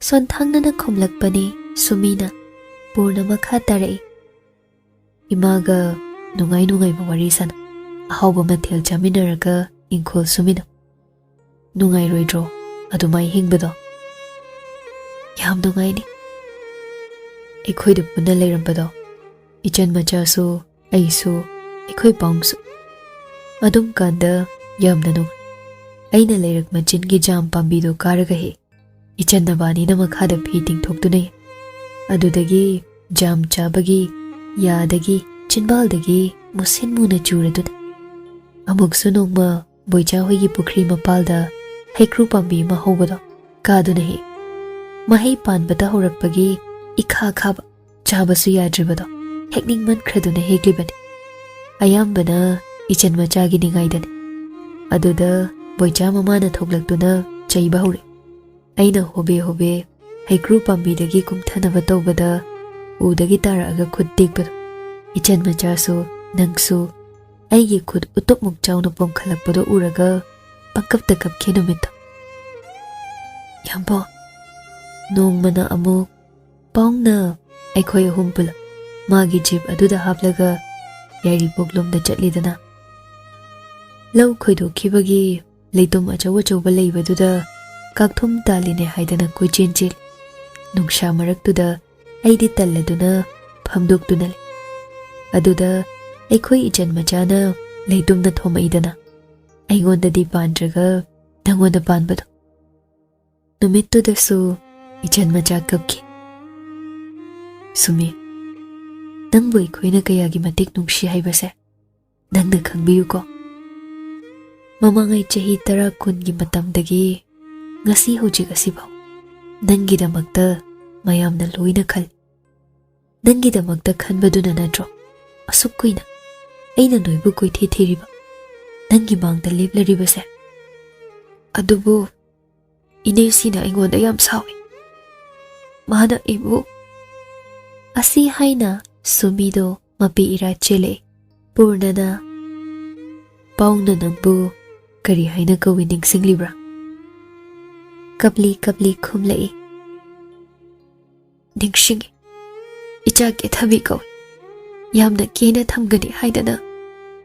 ꯁꯣꯟꯊꯥꯡꯅꯅ ꯈꯨꯝꯂꯛꯄꯅꯤ ꯁꯨꯃꯤꯅ꯫ ꯄꯨꯔꯅ ꯃꯈꯥ ꯇꯥꯔꯛꯏ, "ꯏꯃꯥꯒ ꯅꯨꯡꯉꯥꯏ ꯅꯨꯡꯉꯥꯏꯕ ꯋꯥꯔꯤ ꯁꯥꯟꯅ, ꯑꯍꯥꯎꯕ ꯃꯊꯦꯜ ꯆꯥꯃꯤꯟꯅꯔꯒ ꯏꯪꯈꯣꯜ ꯁꯨꯃꯤꯟꯅꯧ꯫ ꯅꯨꯡꯉꯥꯏꯔꯣꯏꯗ꯭ꯔꯣ ꯑꯗꯨꯃꯥꯏ ꯍꯤꯡꯕꯗꯣ?" "ꯌꯥꯝ ꯅꯨꯡꯉꯥꯏꯅꯤ꯫ ꯑꯩꯈꯣꯏꯗ ꯄꯨꯟꯅ ꯂꯩꯔꯝꯕꯗꯣ, ꯏꯆꯟ ꯃꯆꯥꯁꯨ, ꯑꯩꯁꯨ, ꯑꯩꯈꯣꯏ ꯄꯥꯎꯡꯁꯨ꯫ ꯑꯗꯨꯝ ꯀꯥꯟꯗ ꯌꯥꯝꯅ ꯅꯨꯡꯉꯥꯏ꯫ ꯑꯩꯅ ꯂꯩꯔꯛ ꯃꯆꯤꯟꯒꯤ ꯖꯥꯝ ꯄꯥꯝꯕꯤꯗꯣ ꯀꯥꯔꯒ ꯍꯦꯛ ꯏꯆꯟ ꯅꯕꯥꯅꯤꯅ ꯃꯈꯥꯗ ꯐꯤ ꯇꯤꯡꯊꯣꯛꯇꯨꯅ ꯌꯦꯡ꯫ ꯑꯗꯨꯗꯒꯤ ꯖꯥꯝ ꯆꯥꯕꯒꯤ ꯌꯥꯗꯒꯤ ꯆꯤꯟꯕꯥꯜꯗꯒꯤ ꯃꯨꯁꯤꯟ ꯃꯨꯅ ꯆꯨꯔꯗꯨꯅ꯫ ꯑꯃꯨꯛꯁꯨ ꯅꯣꯡꯃ ꯕꯣꯏꯆꯥ ꯍꯣꯏꯒꯤ ꯄꯨꯈ꯭ꯔꯤ ꯃꯄꯥꯜꯗ ꯍꯩꯀ꯭ꯔꯨ ꯄꯥꯝꯕꯤ ꯑꯃ ꯍꯧꯕꯗꯣ ꯀꯥꯗꯨꯅ ꯍꯦꯛ꯫ ꯃꯍꯩ ꯄꯥꯟꯕꯇ ꯍꯧꯔꯛꯄꯒꯤ ꯏꯈꯥ ꯈꯥꯕ, ꯆꯥꯕꯁꯨ ꯌꯥꯗ꯭ꯔꯤꯕꯗꯣ ꯍꯦꯛꯅꯤꯡꯃꯟꯈ꯭ꯔꯗꯨꯅ ꯍꯦꯛꯂꯤꯕꯅꯤ꯫ ꯑꯌꯥꯝꯕꯅ ꯏꯆꯟ ꯃꯆꯥꯒꯤ ꯅꯤꯡꯉꯥꯏꯗꯅꯤ꯫ ꯑꯗꯨꯗ ꯕꯣꯏꯆꯥ ꯃꯃꯥꯅ ꯊꯣꯛꯂꯛꯇꯨꯅ ꯆꯩꯕ ꯍꯧꯔꯛꯏ꯫ ꯑꯩꯅ ꯍꯣꯕꯦ ꯍꯣꯕꯦ ꯍꯩꯀ꯭ꯔꯨ ꯄꯥꯝꯕꯤꯗꯒꯤ ꯀꯨꯝꯊꯅꯕ ꯇꯧꯕꯗ ꯎꯗꯒꯤ ꯇꯥꯔꯛꯑꯒ ꯈꯨꯠ ꯇꯦꯛꯄꯗꯣ꯫ ꯏꯆꯟ ꯃꯆꯥꯁꯨ, ꯅꯪꯁꯨ ꯑꯩꯒꯤ ꯈꯨꯠ ꯎꯇꯨꯞꯃꯨꯛ ꯆꯥꯎꯅ ꯄꯣꯝꯈꯠꯂꯛꯄꯗꯣ ꯎꯔꯒ ꯄꯪꯀꯞꯇ ꯀꯞꯈꯤ ꯅꯨꯃꯤꯠꯇꯣ꯫ ꯌꯥꯝꯕꯣ, ꯅꯣꯡꯃꯅ ꯑꯃꯨꯛ ꯄꯥꯎꯅ ꯑꯩꯈꯣꯏ ꯑꯍꯨꯝ ꯄꯨꯂꯞ ꯃꯥꯒꯤ ꯖꯤꯞ ꯑꯗꯨꯗ ꯍꯥꯞꯂꯒ ꯌꯥꯏꯔꯤꯄꯣꯛꯂꯣꯝꯗ ꯆꯠꯂꯤꯗꯅ꯫ ꯂꯧ ꯈꯣꯏꯗꯣꯛꯈꯤꯕꯒꯤ ꯂꯩꯇꯨꯝ ꯑꯆꯧ ꯑꯆꯧꯕ ꯂꯩꯕꯗꯨꯗ ꯀꯥꯛꯊꯨꯝ ꯇꯥꯜꯂꯤꯅꯦ ꯍꯥꯏꯗꯅ ꯀꯣꯏꯆꯦꯟ ꯆꯦꯜꯂꯤ꯫ ꯅꯨꯡꯁꯥ ꯃꯔꯛꯇꯨꯗ ꯑꯩꯗꯤ ꯇꯜꯂꯗꯨꯅ ꯐꯝꯗꯣꯛꯇꯨꯅ ꯂꯩ꯫ ꯑꯗꯨꯗ ꯑꯩꯈꯣꯏ ꯏꯆꯟ ꯃꯆꯥꯅ ꯂꯩꯇꯨꯝꯅ ꯊꯣꯝꯃꯛꯏꯗꯅ, ꯑꯩꯉꯣꯟꯗꯗꯤ ꯄꯥꯟꯗ꯭ꯔꯒ ꯅꯪꯉꯣꯟꯗ ꯄꯥꯟꯕꯗꯣ꯫ ꯅꯨꯃꯤꯠꯇꯨꯗꯁꯨ ꯏꯆꯟ ꯃꯆꯥ ꯀꯞꯈꯤ꯫ ꯁꯨꯃꯤ, ꯅꯪꯕꯨ ꯑꯩꯈꯣꯏꯅ ꯀꯌꯥꯒꯤ ꯃꯇꯤꯛ ꯅꯨꯡꯁꯤ ꯍꯥꯏꯕꯁꯦ ꯅꯪꯅ ꯈꯪꯕꯤꯌꯨꯀꯣ꯫ ꯃꯃꯥꯡꯉꯩ ꯆꯍꯤ ꯇꯔꯥ ꯀꯨꯟꯒꯤ ꯃꯇꯝꯗꯒꯤ ꯉꯁꯤ ꯍꯧꯖꯤꯛ ꯑꯁꯤꯐꯥꯎ ꯅꯪꯒꯤꯗꯃꯛꯇ ꯃꯌꯥꯝꯅ ꯂꯣꯏꯅ ꯈꯜꯂꯤ꯫ ꯅꯪꯒꯤꯗꯃꯛꯇ ꯈꯟꯕꯗꯨꯅ ꯅꯠꯇ꯭ꯔꯣ ꯑꯁꯨꯛ ꯀꯨꯏꯅ ꯑꯩꯅ ꯅꯣꯏꯕꯨ ꯀꯣꯏꯊꯤ ꯊꯤꯔꯤꯕ, ꯅꯪꯒꯤ ꯃꯥꯡꯗ ꯂꯦꯞꯂꯔꯤꯕꯁꯦ? ꯑꯗꯨꯕꯨ ꯏꯅꯦꯁꯤꯅ ꯑꯩꯉꯣꯟꯗ ꯌꯥꯝ ꯁꯥꯎꯏ꯫ ꯃꯥꯅ ꯑꯩꯕꯨ ꯑꯁꯤ ꯍꯥꯏꯅ ꯁꯨꯃꯤꯗꯣ ꯃꯄꯤ ꯏꯔꯥ ꯆꯦꯜꯂꯛꯏ꯫ ꯄꯨꯔꯅꯅ, "ꯄꯥꯎꯅ ꯅꯪꯕꯨ ꯀꯔꯤ ꯍꯥꯏꯅ ꯀꯧꯏ ꯅꯤꯡꯁꯤꯡꯂꯤꯕ꯭ꯔꯥ?" ꯀꯞꯂꯤ ꯀꯞꯂꯤ ꯈꯨꯝꯂꯛꯏ꯫ "ꯅꯤꯡꯁꯤꯡꯉꯤ꯫ ꯏꯆꯥ ꯀꯦꯊꯕꯤ ꯀꯧꯏ꯫ ꯌꯥꯝꯅ ꯀꯦꯅ ꯊꯝꯒꯅꯤ ꯍꯥꯏꯗꯅ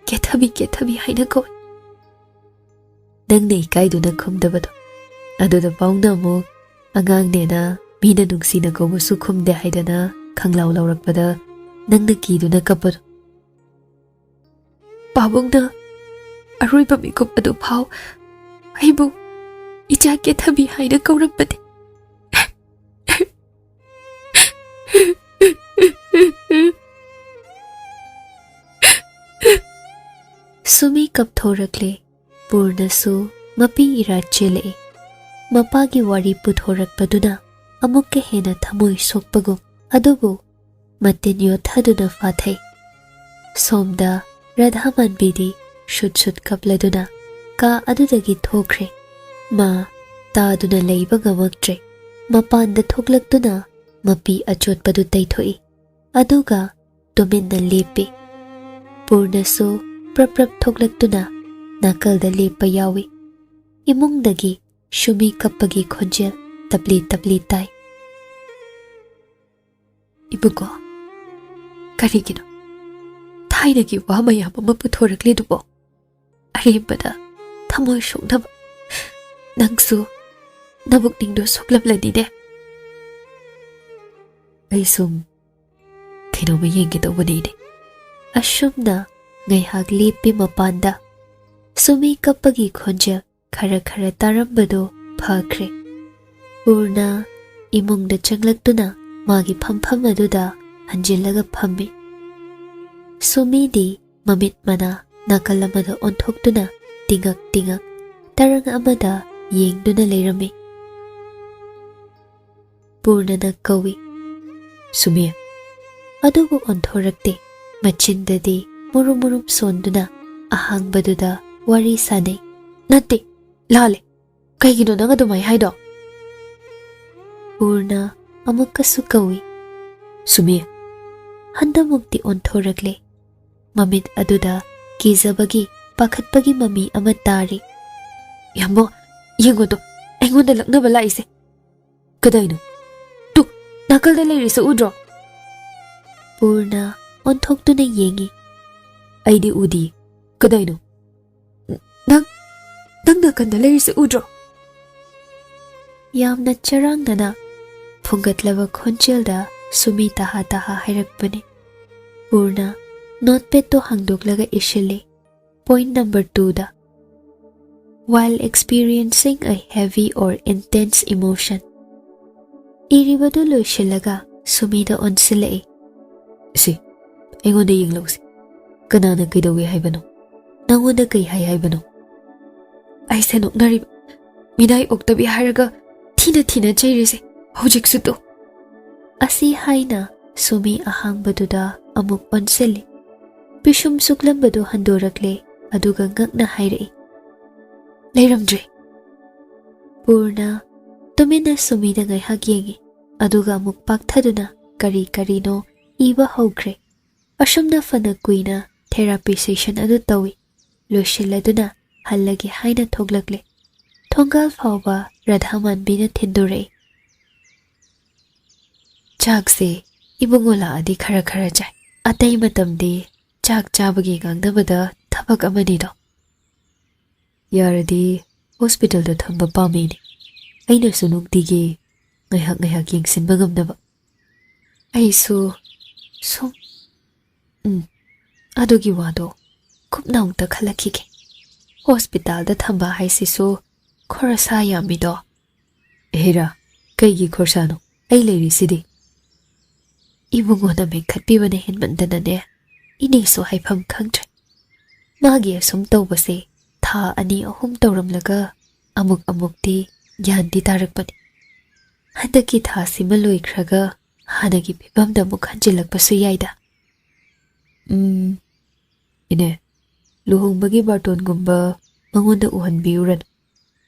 ꯀꯦꯊꯕꯤ, ꯀꯦꯊꯕꯤ ꯍꯥꯏꯅ ꯀꯧꯏ꯫" ꯅꯪꯅ ꯏꯀꯥꯏꯗꯨꯅ ꯈꯨꯝꯗꯕꯗꯣ꯫ ꯑꯗꯨꯗ ꯄꯥꯎꯅ ꯑꯃꯨꯛ ꯑꯉꯥꯡꯅꯦꯅ ꯃꯤꯅ ꯅꯨꯡꯁꯤꯅ ꯀꯧꯕꯁꯨ ꯈꯨꯝꯗꯦ ꯍꯥꯏꯗꯅ ꯈꯪꯂꯥꯎ ꯂꯥꯎꯔꯛꯄꯗ ꯅꯪꯅ ꯀꯤꯗꯨꯅ ꯀꯞꯄꯗꯣ꯫ ꯄꯥꯕꯨꯡꯅ ꯑꯔꯣꯏꯕ ꯃꯤꯀꯨꯞ ꯑꯗꯨ ꯐꯥꯎ ꯑꯩꯕꯨ ꯏꯆꯥ ꯀꯦꯊꯕꯤ ꯍꯥꯏꯅ ꯀꯧꯔꯝꯕꯅꯤ꯫ ꯁꯨꯃꯤ ꯀꯞꯊꯣꯔꯛꯂꯦ꯫ ꯄꯨꯔꯅꯁꯨ ꯃꯄꯤ ꯏꯔꯥ ꯆꯦꯜꯂꯛꯏ꯫ ꯃꯄꯥꯒꯤ ꯋꯥꯔꯤ ꯄꯨꯊꯣꯔꯛꯄꯗꯨꯅ ꯑꯃꯨꯛꯀ ꯍꯦꯟꯅ ꯊꯃꯣꯏ ꯁꯣꯛꯄꯒꯨꯝ꯫ ꯑꯗꯨꯕꯨ ꯃꯇꯤꯟ ꯌꯣꯠꯊꯗꯨꯅ ꯐꯥꯊꯩ꯫ ꯁꯣꯝꯗ ꯔꯥꯙꯥ ꯃꯥꯟꯕꯤꯗꯤ ꯁꯨꯠ ꯁꯨꯠ ꯀꯞꯂꯗꯨꯅ ꯀꯥ ꯑꯗꯨꯗꯒꯤ ꯊꯣꯛꯈ꯭ꯔꯦ꯫ ꯃꯥ ꯇꯥꯗꯨꯅ ꯂꯩꯕ ꯉꯝꯃꯛꯇ꯭ꯔꯦ꯫ ꯃꯄꯥꯟꯗ ꯊꯣꯛꯂꯛꯇꯨꯅ ꯃꯄꯤ ꯑꯆꯣꯠꯄꯗꯨ ꯇꯩꯊꯣꯛꯏ꯫ ꯑꯗꯨꯒ ꯇꯨꯃꯤꯟꯅ ꯂꯦꯞꯄꯤ꯫ ꯄꯨꯔꯅꯁꯨ ꯄ꯭ꯔꯞ ꯄ꯭ꯔꯞ ꯊꯣꯛꯂꯛꯇꯨꯅ ꯅꯥꯀꯜꯗ ꯂꯦꯞꯄ ꯌꯥꯎꯏ꯫ ꯏꯃꯨꯡꯗꯒꯤ ꯁꯨꯃꯤ ꯀꯞꯄꯒꯤ ꯈꯣꯟꯖꯦꯜ ꯇꯞꯂꯤ ꯇꯞꯂꯤ ꯇꯥꯏ꯫ "ꯏꯕꯨꯡꯉꯣ, ꯀꯔꯤꯒꯤꯅꯣ ꯊꯥꯏꯅꯒꯤ ꯋꯥ ꯃꯌꯥꯝ ꯑꯃ ꯄꯨꯊꯣꯔꯛꯂꯤꯗꯨꯕꯣ? ꯑꯔꯦꯝꯕꯗ ꯊꯃꯣꯏ ꯁꯣꯛꯅꯕ ꯅꯪꯁꯨ ꯅꯕꯨꯛꯅꯤꯡꯗꯣ ꯁꯣꯛꯂꯝꯂꯅꯤꯅꯦ꯫" "ꯑꯩ ꯁꯨꯝ ꯀꯩꯅꯣꯝꯃ ꯌꯦꯡꯒꯦ ꯇꯧꯕꯅꯤꯅꯦ꯫" ꯑꯁꯨꯝꯅ ꯉꯥꯏꯍꯥꯛ ꯂꯦꯞꯄꯤ ꯃꯄꯥꯟꯗ꯫ ꯁꯨꯃꯤ ꯀꯞꯄꯒꯤ ꯈꯣꯟꯖꯦꯜ ꯈꯔ ꯈꯔ ꯇꯥꯔꯝꯕꯗꯨ ꯐꯈ꯭ꯔꯦ꯫ ꯄꯨꯔꯅ ꯏꯃꯨꯡꯗ ꯆꯪꯂꯛꯇꯨꯅ ꯃꯥꯒꯤ ꯐꯝꯐꯝ ꯑꯗꯨꯗ ꯍꯟꯖꯤꯜꯂꯒ ꯐꯝꯃꯤ꯫ ꯁꯨꯃꯤꯗꯤ ꯃꯃꯤꯠ ꯃꯅꯥ ꯅꯥꯀꯜ ꯑꯃꯗ ꯑꯣꯟꯊꯣꯛꯇꯨꯅ ꯇꯤꯉꯛ ꯇꯤꯉꯛ ꯇꯔꯪ ꯑꯃꯗ ꯌꯦꯡꯗꯨꯅ ꯂꯩꯔꯝꯃꯤ꯫ ꯄꯨꯔꯅꯅ ꯀꯧꯏ, "ꯁꯨꯃꯤ!" ꯑꯗꯨꯕꯨ ꯑꯣꯟꯊꯣꯔꯛꯇꯦ꯫ ꯃꯆꯤꯟꯗꯗꯤ ꯃꯨꯔꯨꯝ ꯃꯨꯔꯨꯝ ꯁꯣꯟꯗꯨꯅ ꯑꯍꯥꯡꯕꯗꯨꯗ ꯋꯥꯔꯤ ꯁꯥꯅꯩ꯫ "ꯅꯠꯇꯦ, ꯂꯥꯜꯂꯦ꯫ ꯀꯩꯒꯤꯅꯣ ꯅꯪ ꯑꯗꯨꯃꯥꯏ ꯍꯥꯏꯗꯣ?" ꯄꯨꯔꯅ ꯑꯃꯨꯛꯀꯁꯨ ꯀꯧꯏ꯫ "ꯁꯨꯃꯤ!" ꯍꯟꯗꯃꯨꯛꯇꯤ ꯑꯣꯟꯊꯣꯔꯛꯂꯦ꯫ ꯃꯃꯤꯠ ꯑꯗꯨꯗ ꯀꯤꯖꯕꯒꯤ, ꯄꯥꯈꯠꯄꯒꯤ ꯃꯃꯤ ꯑꯃ ꯇꯥꯔꯤ꯫ "ꯏꯌꯥꯝꯕ, ꯌꯦꯡꯉꯣꯗꯣ, ꯑꯩꯉꯣꯟꯗ ꯂꯛꯅꯕ ꯂꯥꯛꯏꯁꯦ!" "ꯀꯗꯥꯏꯅꯣ? ꯇꯨ, ꯅꯥꯀꯜꯗ ꯂꯩꯔꯤꯁꯦ ꯎꯗ꯭ꯔꯣ?" ꯄꯨꯔꯅ ꯑꯣꯟꯊꯣꯛꯇꯨꯅ ꯌꯦꯡꯉꯤ꯫ "ꯑꯩꯗꯤ ꯎꯗꯤ꯫ ꯀꯗꯥꯏꯅꯣ?" "ꯅꯪ, ꯅꯪ ꯅꯥꯀꯟꯗ ꯂꯩꯔꯤꯁꯦ ꯎꯗ꯭ꯔꯣ?" ꯌꯥꯝꯅ ꯆꯔꯥꯡꯅꯅ ꯐꯨꯡꯒꯠꯂꯕ ꯈꯣꯟꯖꯦꯜꯗ Sumi ꯇꯍꯥ ꯇꯍꯥ ꯍꯥꯏꯔꯛꯄꯅꯤ꯫ Purna ꯅꯣꯠꯄꯦꯗꯇꯣ ꯍꯥꯡꯗꯣꯛꯂꯒ ꯏꯁꯤꯜꯂꯤ꯫ Point number twoꯗ, "While experiencing a heavy or intense emotion." ꯏꯔꯤꯕꯗꯨ ꯂꯣꯏꯁꯤꯜꯂꯒ ꯁꯨꯃꯤꯗ ꯑꯣꯟꯁꯤꯜꯂꯛꯏ꯫ "ꯁꯤ, ꯑꯩꯉꯣꯟꯗ ꯌꯦꯡꯂꯛꯎꯁꯤ꯫ ꯀꯅꯥꯅ ꯀꯩꯗꯧꯏ ꯍꯥꯏꯕꯅꯣ? ꯅꯪꯉꯣꯟꯗ ꯀꯩ ꯍꯥꯏ ꯍꯥꯏꯕꯅꯣ?" "ꯑꯩꯁꯦ ꯅꯣꯛꯅꯔꯤꯕ, ꯃꯤꯅꯥꯏ ꯑꯣꯛꯇꯕꯤ ꯍꯥꯏꯔꯒ ꯊꯤꯅ ꯊꯤꯅ ꯆꯩꯔꯤꯁꯦ ꯍꯧꯖꯤꯛꯁꯨ ꯇꯨ!" ꯑꯁꯤ ꯍꯥꯏꯅ ꯁꯨꯃꯤ ꯑꯍꯥꯡꯕꯗꯨꯗ ꯑꯃꯨꯛ ꯑꯣꯟꯁꯤꯜꯂꯤ꯫ ꯄꯤꯁꯨꯝ ꯁꯨꯛꯂꯝꯕꯗꯨ ꯍꯟꯗꯣꯔꯛꯂꯦ, ꯑꯗꯨꯒ ꯉꯛꯅ ꯍꯥꯏꯔꯛꯏ, "ꯂꯩꯔꯝꯗ꯭ꯔꯦ!" ꯄꯨꯔꯅ ꯇꯨꯃꯤꯟꯅ ꯁꯨꯃꯤꯗ ꯉꯥꯏꯍꯥꯛ ꯌꯦꯡꯉꯤ, ꯑꯗꯨꯒ ꯑꯃꯨꯛ ꯄꯥꯛꯊꯗꯨꯅ ꯀꯔꯤ ꯀꯔꯤꯅꯣ ꯏꯕ ꯍꯧꯈ꯭ꯔꯦ꯫ ꯑꯁꯨꯝꯅ ꯐꯅ ꯀꯨꯏꯅ therapy session ꯑꯗꯨ ꯇꯧꯏ꯫ ꯂꯣꯏꯁꯤꯜꯂꯗꯨꯅ ꯍꯜꯂꯒꯦ ꯍꯥꯏꯅ ꯊꯣꯛꯂꯛꯂꯦ꯫ ꯊꯣꯡꯒꯥꯜ ꯐꯥꯎꯕ ꯔꯥꯙꯥꯃꯥꯟꯕꯤꯅ ꯊꯤꯟꯗꯣꯔꯛꯏ꯫ "ꯆꯥꯛꯁꯦ ꯏꯕꯨꯡꯉꯣ ꯂꯥꯛꯑꯗꯤ ꯈꯔ ꯈꯔ ꯆꯥꯏ꯫ ꯑꯇꯩ ꯃꯇꯝꯗꯤ ꯆꯥꯛ ꯆꯥꯕꯒꯤ ꯉꯥꯡꯅꯕꯗ ꯊꯕꯛ ꯑꯃꯅꯤꯗꯣ꯫ ꯌꯥꯔꯗꯤ ꯍꯣꯁꯄꯤꯇꯥꯜꯗ ꯊꯝꯕ ꯄꯥꯝꯃꯤꯅꯦ꯫ ꯑꯩꯅꯁꯨ ꯅꯨꯡꯇꯤꯒꯤ ꯉꯥꯏꯍꯥꯛ ꯉꯥꯏꯍꯥꯛ ꯌꯦꯡꯁꯤꯟꯕ ꯉꯝꯅꯕ꯫" ꯑꯩꯁꯨ ꯁꯨꯝ, ꯎꯝ, ꯑꯗꯨꯒꯤ ꯋꯥꯗꯣ ꯀꯨꯞꯅ ꯑꯃꯨꯛꯇ ꯈꯜꯂꯛꯈꯤꯒꯦ꯫ ꯍꯣꯁꯄꯤꯇꯥꯜꯗ ꯊꯝꯕ ꯍꯥꯏꯁꯤꯁꯨ ꯈꯣꯔꯁꯥ ꯌꯥꯝꯃꯤꯗꯣ꯫ "ꯍꯦꯔꯥ, ꯀꯩꯒꯤ ꯈꯣꯔꯁꯥꯅꯣ? ꯑꯩ ꯂꯩꯔꯤꯁꯤꯗꯤ꯫" ꯏꯕꯨꯡꯉꯣꯅ ꯃꯦꯟꯈꯠꯄꯤꯕꯅ ꯍꯦꯟꯃꯟꯗꯅꯅꯦ, ꯏꯅꯦꯁꯨ ꯍꯥꯏꯐꯝ ꯈꯪꯗ꯭ꯔꯦ꯫ ꯃꯥꯒꯤ ꯑꯁꯨꯝ ꯇꯧꯕꯁꯦ ꯊꯥ ꯑꯅꯤ ꯑꯍꯨꯝ ꯇꯧꯔꯝꯂꯒ ꯑꯃꯨꯛ ꯑꯃꯨꯛꯇꯤ ꯒ꯭ꯌꯥꯟꯗꯤ ꯇꯥꯔꯛꯄꯅꯤ꯫ ꯍꯟꯗꯛꯀꯤ ꯊꯥꯁꯤꯃ ꯂꯣꯏꯈ꯭ꯔꯒ ꯍꯥꯟꯅꯒꯤ ꯐꯤꯕꯝꯗ ꯑꯃꯨꯛ ꯍꯟꯖꯤꯜꯂꯛꯄꯁꯨ ꯌꯥꯏꯗ꯫ ꯎꯝ, ꯏꯅꯦ, ꯂꯨꯍꯣꯡꯕꯒꯤ ꯕꯥꯔꯇꯣꯟꯒꯨꯝꯕ ꯃꯉꯣꯟꯗ ꯎꯍꯟꯕꯤꯌꯨꯔꯅꯨ꯫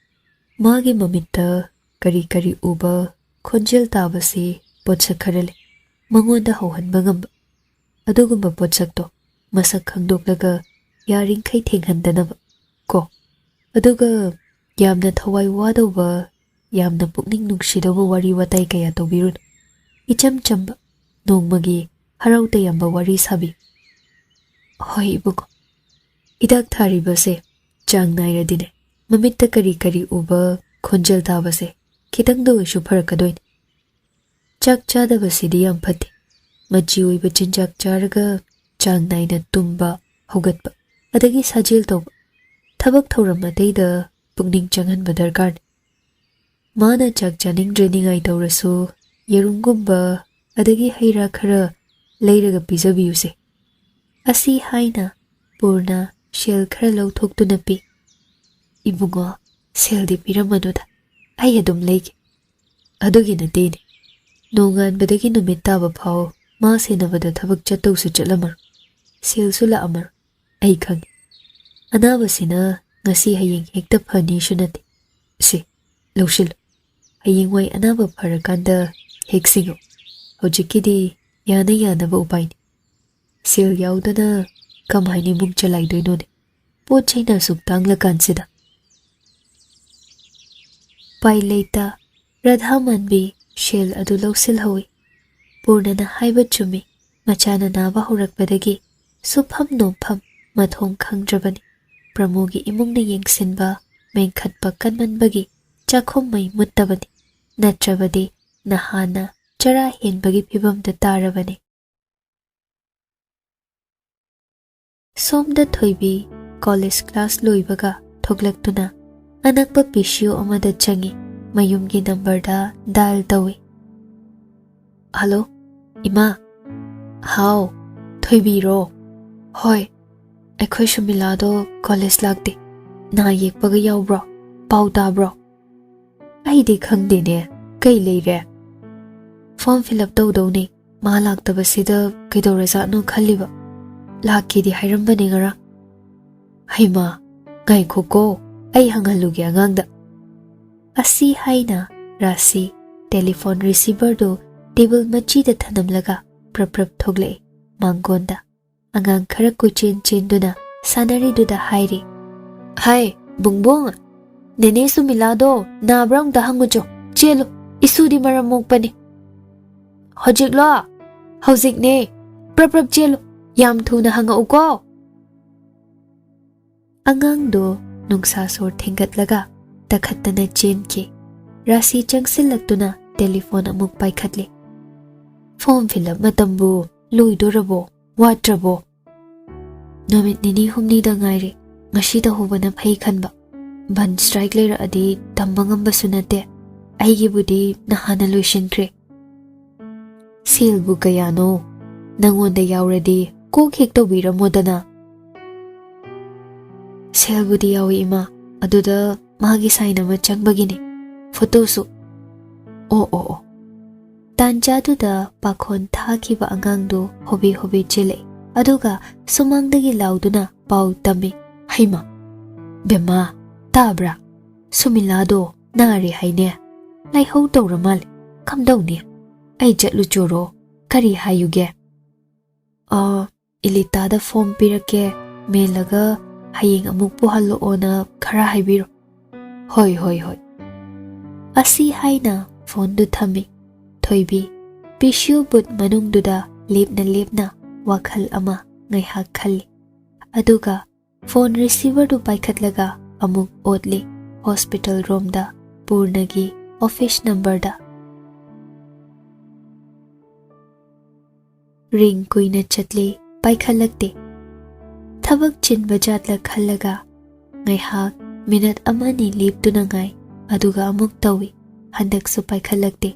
ꯃꯥꯒꯤ ꯃꯃꯤꯠꯇ ꯀꯔꯤ ꯀꯔꯤ ꯎꯕ ꯈꯣꯟꯖꯦꯜ ꯇꯥꯕꯁꯤ ꯄꯣꯠꯁꯛ ꯈꯔ ꯂꯩ꯫ ꯃꯉꯣꯟꯗ ꯍꯧꯍꯟꯕ ꯉꯝꯕ ꯑꯗꯨꯒꯨꯝꯕ ꯄꯣꯠꯁꯛꯇꯣ ꯃꯁꯛ ꯈꯪꯗꯣꯛꯂꯒ ꯌꯥꯔꯤꯈꯩ ꯊꯦꯡꯍꯟꯗꯅꯕ ꯀꯣ꯫ ꯑꯗꯨꯒ ꯌꯥꯝꯅ ꯊꯋꯥꯏ ꯋꯥꯗꯧꯕ, ꯌꯥꯝꯅ ꯄꯨꯛꯅꯤꯡ ꯅꯨꯡꯁꯤꯗꯧꯕ ꯋꯥꯔꯤ ꯋꯥꯇꯥꯏ ꯀꯌꯥ ꯇꯧꯕꯤꯔꯨꯅꯨ꯫ ꯏꯆꯝ ꯆꯝꯕ ꯅꯣꯡꯃꯒꯤ ꯍꯔꯥꯎ ꯇꯌꯥꯝꯕ ꯋꯥꯔꯤ ꯁꯥꯕꯤꯌꯨ꯫ ꯍꯣꯏ ꯏꯕꯨꯡꯉꯣ꯫ ꯍꯤꯗꯥꯛ ꯊꯥꯔꯤꯕꯁꯦ ꯆꯥꯡ ꯅꯥꯏꯔꯗꯤꯅꯦ, ꯃꯃꯤꯠꯇ ꯀꯔꯤ ꯀꯔꯤ ꯎꯕ, ꯈꯣꯟꯖꯦꯜ ꯇꯥꯕꯁꯦ ꯈꯤꯇꯪꯗ ꯑꯣꯏꯁꯨ ꯐꯔꯛꯀꯗꯣꯏꯅꯦ꯫ ꯆꯥꯛ ꯆꯥꯗꯕꯁꯤꯗꯤ ꯌꯥꯝ ꯐꯠꯇꯦ꯫ ꯃꯆꯤ ꯑꯣꯏꯕ ꯆꯤꯟꯖꯥꯛ ꯆꯥꯔꯒ ꯆꯥꯡ ꯅꯥꯏꯅ ꯇꯨꯝꯕ, ꯍꯧꯒꯠꯄ, ꯑꯗꯒꯤ ꯁꯥꯖꯦꯜ ꯇꯧꯕ, ꯊꯕꯛ ꯊꯧꯔꯝ ꯑꯇꯩꯗ ꯄꯨꯛꯅꯤꯡ ꯆꯪꯍꯟꯕ ꯗꯔꯀꯥꯔꯅꯤ꯫ ꯃꯥꯅ ꯆꯥꯛ ꯆꯥꯅꯤꯡꯗ꯭ꯔꯦ ꯅꯤꯡꯉꯥꯏ ꯇꯧꯔꯁꯨ ꯌꯦꯔꯨꯝꯒꯨꯝꯕ ꯑꯗꯒꯤ ꯍꯩ ꯔꯥ ꯈꯔ ꯂꯩꯔꯒ ꯄꯤꯖꯕꯤꯌꯨꯁꯦ꯫ ꯑꯁꯤ ꯍꯥꯏꯅ ꯄꯨꯔꯅ ꯁꯦꯜ ꯈꯔ ꯂꯧꯊꯣꯛꯇꯨꯅ ꯄꯤ꯫ "ꯏꯕꯨꯡꯉꯣ, ꯁꯦꯜꯗꯤ ꯄꯤꯔꯝꯃꯅꯨꯗ, ꯑꯩ ꯑꯗꯨꯝ ꯂꯩꯒꯦ꯫ ꯑꯗꯨꯒꯤ ꯅꯠꯇꯦꯅꯦ, ꯅꯣꯡꯉꯥꯟꯕꯗꯒꯤ ꯅꯨꯃꯤꯠ ꯇꯥꯕ ꯐꯥꯎ ꯃꯥ ꯁꯦꯟꯅꯕꯗ ꯊꯕꯛ ꯆꯠꯇꯧꯁꯨ ꯆꯠꯂꯝꯃꯔꯣꯏ, ꯁꯦꯜꯁꯨ ꯂꯥꯛꯑꯝꯃꯔꯣꯏ꯫ ꯑꯩ ꯈꯪꯉꯤ꯫ ꯑꯅꯥꯕꯁꯤꯅ ꯉꯁꯤ ꯍꯌꯦꯡ ꯍꯦꯛꯇ ꯐꯅꯤꯁꯨ ꯅꯠꯇꯦ꯫ ꯁꯤ, ꯂꯧꯁꯤꯜꯂꯨ꯫ ꯍꯌꯦꯡꯋꯥꯏ ꯑꯅꯥꯕ ꯐꯔꯀꯥꯟꯗ ꯍꯦꯛ ꯁꯤꯡꯉꯨ꯫ ꯍꯧꯖꯤꯛꯀꯤꯗꯤ ꯌꯥꯅ ꯌꯥꯅꯕ ꯎꯄꯥꯏꯅꯤ꯫ ꯁꯦꯜ ꯌꯥꯎꯗꯅ ꯀꯃꯥꯏꯅ ꯏꯃꯨꯡ ꯆꯂꯥꯏꯗꯣꯏꯅꯣꯅꯦ? ꯄꯣꯠ ꯆꯩꯅ ꯑꯁꯨꯛ ꯇꯥꯡꯂꯀꯥꯟꯁꯤꯗ꯫" ꯎꯄꯥꯏ ꯂꯩꯇ ꯔꯥꯙꯥ ꯃꯥꯟꯕꯤ ꯁꯦꯜ ꯑꯗꯨ ꯂꯧꯁꯤꯜꯍꯧꯏ꯫ ꯄꯨꯔꯅꯅ ꯍꯥꯏꯕ ꯆꯨꯝꯃꯤ꯫ ꯃꯆꯥꯅ ꯅꯥꯕ ꯍꯧꯔꯛꯄꯗꯒꯤ ꯁꯨꯐꯝ ꯅꯣꯝꯐꯝ ꯃꯊꯣꯡ ꯈꯪꯗ꯭ꯔꯕꯅꯤ꯫ ꯄ꯭ꯔꯃꯣꯒꯤ ꯏꯃꯨꯡꯅ ꯌꯦꯡꯁꯤꯟꯕ ꯃꯦꯟꯈꯠꯄ ꯀꯟꯃꯟꯕꯒꯤ ꯆꯥꯛꯈꯨꯝ ꯃꯩ ꯃꯨꯠꯇꯕꯅꯤ꯫ ꯅꯠꯇ꯭ꯔꯕꯗꯤ ꯅꯍꯥꯟꯅ ꯆꯔꯥ ꯍꯦꯟꯕꯒꯤ ꯐꯤꯕꯝꯗ ꯇꯥꯔꯕꯅꯤ꯫ ꯁꯣꯝꯗ ꯊꯣꯏꯕꯤ ꯀꯣꯂꯦꯖ ꯀ꯭ꯂꯥꯁ ꯂꯣꯏꯕꯒ ꯊꯣꯛꯂꯛꯇꯨꯅ ꯑꯅꯛꯄ ꯄꯤ ꯁꯤ ꯑꯣ ꯑꯃꯗ ꯆꯪꯏ꯫ ꯃꯌꯨꯝꯒꯤ ꯅꯝꯕꯔꯗ ꯗꯥꯏꯜ ꯇꯧꯏ꯫ "ꯍꯜꯂꯣ, ꯏꯃꯥ꯫" "ꯍꯥꯎ, ꯊꯣꯏꯕꯤꯔꯣ?" "ꯍꯣꯏ, ꯑꯩꯈꯣꯏ ꯁꯨꯃꯤꯂꯥꯗꯣ ꯀꯣꯂꯦꯖ ꯂꯥꯛꯇꯦ꯫ ꯅꯥ ꯌꯦꯛꯄꯒ ꯌꯥꯎꯕ꯭ꯔꯣ? ꯄꯥꯎ ꯇꯥꯕ꯭ꯔꯣ?" "ꯑꯩꯗꯤ ꯈꯪꯗꯦꯅꯦ, ꯀꯩ ꯂꯩꯔꯦ?" "ꯐꯣꯔꯝ ꯐꯤꯜ ꯑꯞ ꯇꯧꯗꯧꯅꯦ꯫ ꯃꯥ ꯂꯥꯛꯇꯕꯁꯤꯗ ꯀꯩꯗꯧꯔꯖꯥꯠꯅꯣ ꯈꯜꯂꯤꯕ꯫ ꯂꯥꯛꯀꯦꯗꯤ ꯍꯥꯏꯔꯝꯕꯅꯦ ꯉꯔꯥꯡ꯫" "ꯍꯩꯃꯥ, ꯉꯥꯏꯈꯣꯀꯣ, ꯑꯩ ꯍꯪꯍꯜꯂꯨꯒꯦ ꯑꯉꯥꯡꯗ꯫" ꯑꯁꯤ ꯍꯥꯏꯅ ꯔꯥꯁꯤ ꯇꯦꯂꯤꯐꯣꯟ ꯔꯤꯁꯤꯚꯔꯗꯨ ꯇꯦꯕꯜ ꯃꯆꯤꯗ ꯊꯅꯝꯂꯒ ꯄ꯭ꯔꯞ ꯄ꯭ꯔꯞ ꯊꯣꯛꯂꯛꯏ꯫ ꯃꯥꯡꯒꯣꯟꯗ ꯑꯉꯥꯡ ꯈꯔ ꯀꯣꯏꯆꯦꯟ ꯆꯦꯟꯗꯨꯅ ꯁꯥꯟꯅꯔꯤꯗꯨꯗ ꯍꯥꯏꯔꯤ, "ꯍꯥꯏ, ꯕꯨꯡꯕꯨꯡ, ꯅꯦꯅꯦ ꯁꯨꯃꯤꯂꯥꯗꯣ ꯅꯥꯕ꯭ꯔꯥ ꯑꯝꯇ ꯍꯪꯉꯨꯆꯣ꯫ ꯆꯦꯜꯂꯨ, ꯏꯁꯨꯗꯤ ꯃꯔꯝ ꯃꯣꯛꯄꯅꯤ꯫" "ꯍꯧꯖꯤꯛꯂꯣ?" "ꯍꯧꯖꯤꯛꯅꯦ꯫ ꯄ꯭ꯔꯞ ꯄ꯭ꯔꯞ ꯆꯦꯜꯂꯨ꯫ ꯌꯥꯝ ꯊꯨꯅ ꯍꯪꯉꯛꯎꯀꯣ꯫" ꯑꯉꯥꯡꯗꯣ ꯅꯨꯡꯁꯥ ꯁꯣꯔ ꯊꯤꯡꯒꯠꯂꯒ ꯇꯈꯠꯇꯅ ꯆꯦꯟꯈꯤ꯫ ꯔꯥꯁꯤ ꯆꯪꯁꯤꯜꯂꯛꯇꯨꯅ ꯇꯦꯂꯤꯐꯣꯟ ꯑꯃꯨꯛ ꯄꯥꯏꯈꯠꯂꯤ꯫ "ꯐꯣꯔꯝ ꯐꯤꯜ ꯑꯞ ꯃꯇꯝꯕꯨ ꯂꯣꯏꯗꯣꯔꯕꯣ? ꯋꯥꯠꯇ꯭ꯔꯕꯣ?" "ꯅꯨꯃꯤꯠ ꯅꯤꯅꯤ ꯍꯨꯝꯅꯤꯗ ꯉꯥꯏꯔꯦ꯫ ꯉꯁꯤ ꯇꯧꯍꯧꯕꯅ ꯐꯩ ꯈꯟꯕ꯫ ꯕꯟ ꯁ꯭ꯇ꯭ꯔꯥꯏꯛ ꯂꯩꯔꯛꯑꯗꯤ ꯇꯝꯕ ꯉꯝꯕꯁꯨ ꯅꯠꯇꯦ꯫ ꯑꯩꯒꯤꯕꯨꯗꯤ ꯅꯍꯥꯟꯅ ꯂꯣꯏꯁꯤꯟꯈ꯭ꯔꯦ꯫" "ꯁꯦꯜꯕꯨ ꯀꯌꯥꯅꯣ? ꯅꯪꯉꯣꯟꯗ ꯌꯥꯎꯔꯗꯤ ꯀꯣꯛ ꯍꯦꯛ ꯇꯧꯕꯤꯔꯝꯃꯣꯗꯅ꯫" "ꯁꯦꯜꯕꯨꯗꯤ ꯌꯥꯎꯏ ꯏꯃꯥ, ꯑꯗꯨꯗ ꯃꯥꯒꯤ ꯁꯥꯏꯟ ꯑꯃ ꯆꯪꯕꯒꯤꯅꯤ꯫ ꯐꯣꯇꯣꯁꯨ꯫" "ꯑꯣ, ꯑꯣ, ꯑꯣ꯫" ꯇꯥꯟꯖꯥꯗꯨꯗ ꯄꯥꯈꯣꯟ ꯊꯥꯈꯤꯕ ꯑꯉꯥꯡꯗꯨ ꯍꯣꯕꯦ ꯍꯣꯕꯦ ꯆꯦꯜꯂꯛꯏ꯫ ꯑꯗꯨꯒ ꯁꯨꯃꯥꯡꯗꯒꯤ ꯂꯥꯎꯗꯨꯅ ꯄꯥꯎ ꯇꯝꯃꯤ, "ꯍꯩꯃꯥ! ꯕꯦꯝꯃꯥ, ꯇꯥꯕ꯭ꯔꯥ? ꯁꯨꯃꯤꯂꯥꯗꯣ ꯅꯥꯔꯦ ꯍꯥꯏꯅꯦ꯫ ꯂꯥꯏꯍꯧ ꯇꯧꯔ ꯃꯥꯜꯂꯦ꯫ ꯀꯝꯗꯧꯅꯤ? ꯑꯩ ꯆꯠꯂꯨ ꯆꯣꯔꯣ? ꯀꯔꯤ ꯍꯥꯏꯌꯨꯒꯦ?" "ꯑ, ꯏꯂꯤꯇꯥꯗ ꯐꯣꯝ ꯄꯤꯔꯛꯀꯦ, ꯃꯦꯜꯂꯒ ꯍꯌꯦꯡ ꯑꯃꯨꯛ ꯄꯨꯍꯜꯂꯛꯑꯣꯅ ꯈꯔ ꯍꯥꯏꯕꯤꯔꯣ꯫" "ꯍꯣꯏ, ꯍꯣꯏ, ꯍꯣꯏ꯫" ꯑꯁꯤ ꯍꯥꯏꯅ ꯐꯣꯟꯗꯨ ꯊꯝꯃꯤ꯫ ꯊꯣꯏꯕꯤ ꯄꯤꯁꯤꯌꯨ ꯕꯨꯠ ꯃꯅꯨꯡꯗꯨꯗ ꯂꯦꯞꯅ ꯂꯦꯞꯅ ꯋꯥꯈꯜ ꯑꯃ ꯉꯥꯏꯍꯥꯛ ꯈꯜꯂꯤ꯫ ꯑꯗꯨꯒ ꯐꯣꯟ ꯔꯤꯁꯤꯚꯔꯗꯨ ꯄꯥꯏꯈꯠꯂꯒ ꯑꯃꯨꯛ ꯑꯣꯠꯂꯤ ꯍꯣꯁꯄꯤꯇꯥꯜ ꯔꯣꯝꯗ ꯄꯨꯔꯅꯒꯤ ꯑꯣꯐꯤꯁ ꯅꯝꯕꯔꯗ꯫ ꯔꯤꯡ ꯀꯨꯏꯅ ꯆꯠꯂꯤ, ꯄꯥꯏꯈꯠꯂꯛꯇꯦ꯫ ꯊꯕꯛ ꯆꯤꯟꯕ ꯖꯥꯠꯂ ꯈꯜꯂꯒ ꯉꯥꯏꯍꯥꯛ ꯃꯤꯅꯠ ꯑꯃꯅꯤ ꯂꯦꯞꯇꯨꯅ ꯉꯥꯏ, ꯑꯗꯨꯒ ꯑꯃꯨꯛ ꯇꯧꯏ, ꯍꯟꯗꯛꯁꯨ ꯄꯥꯏꯈꯠꯂꯛꯇꯦ꯫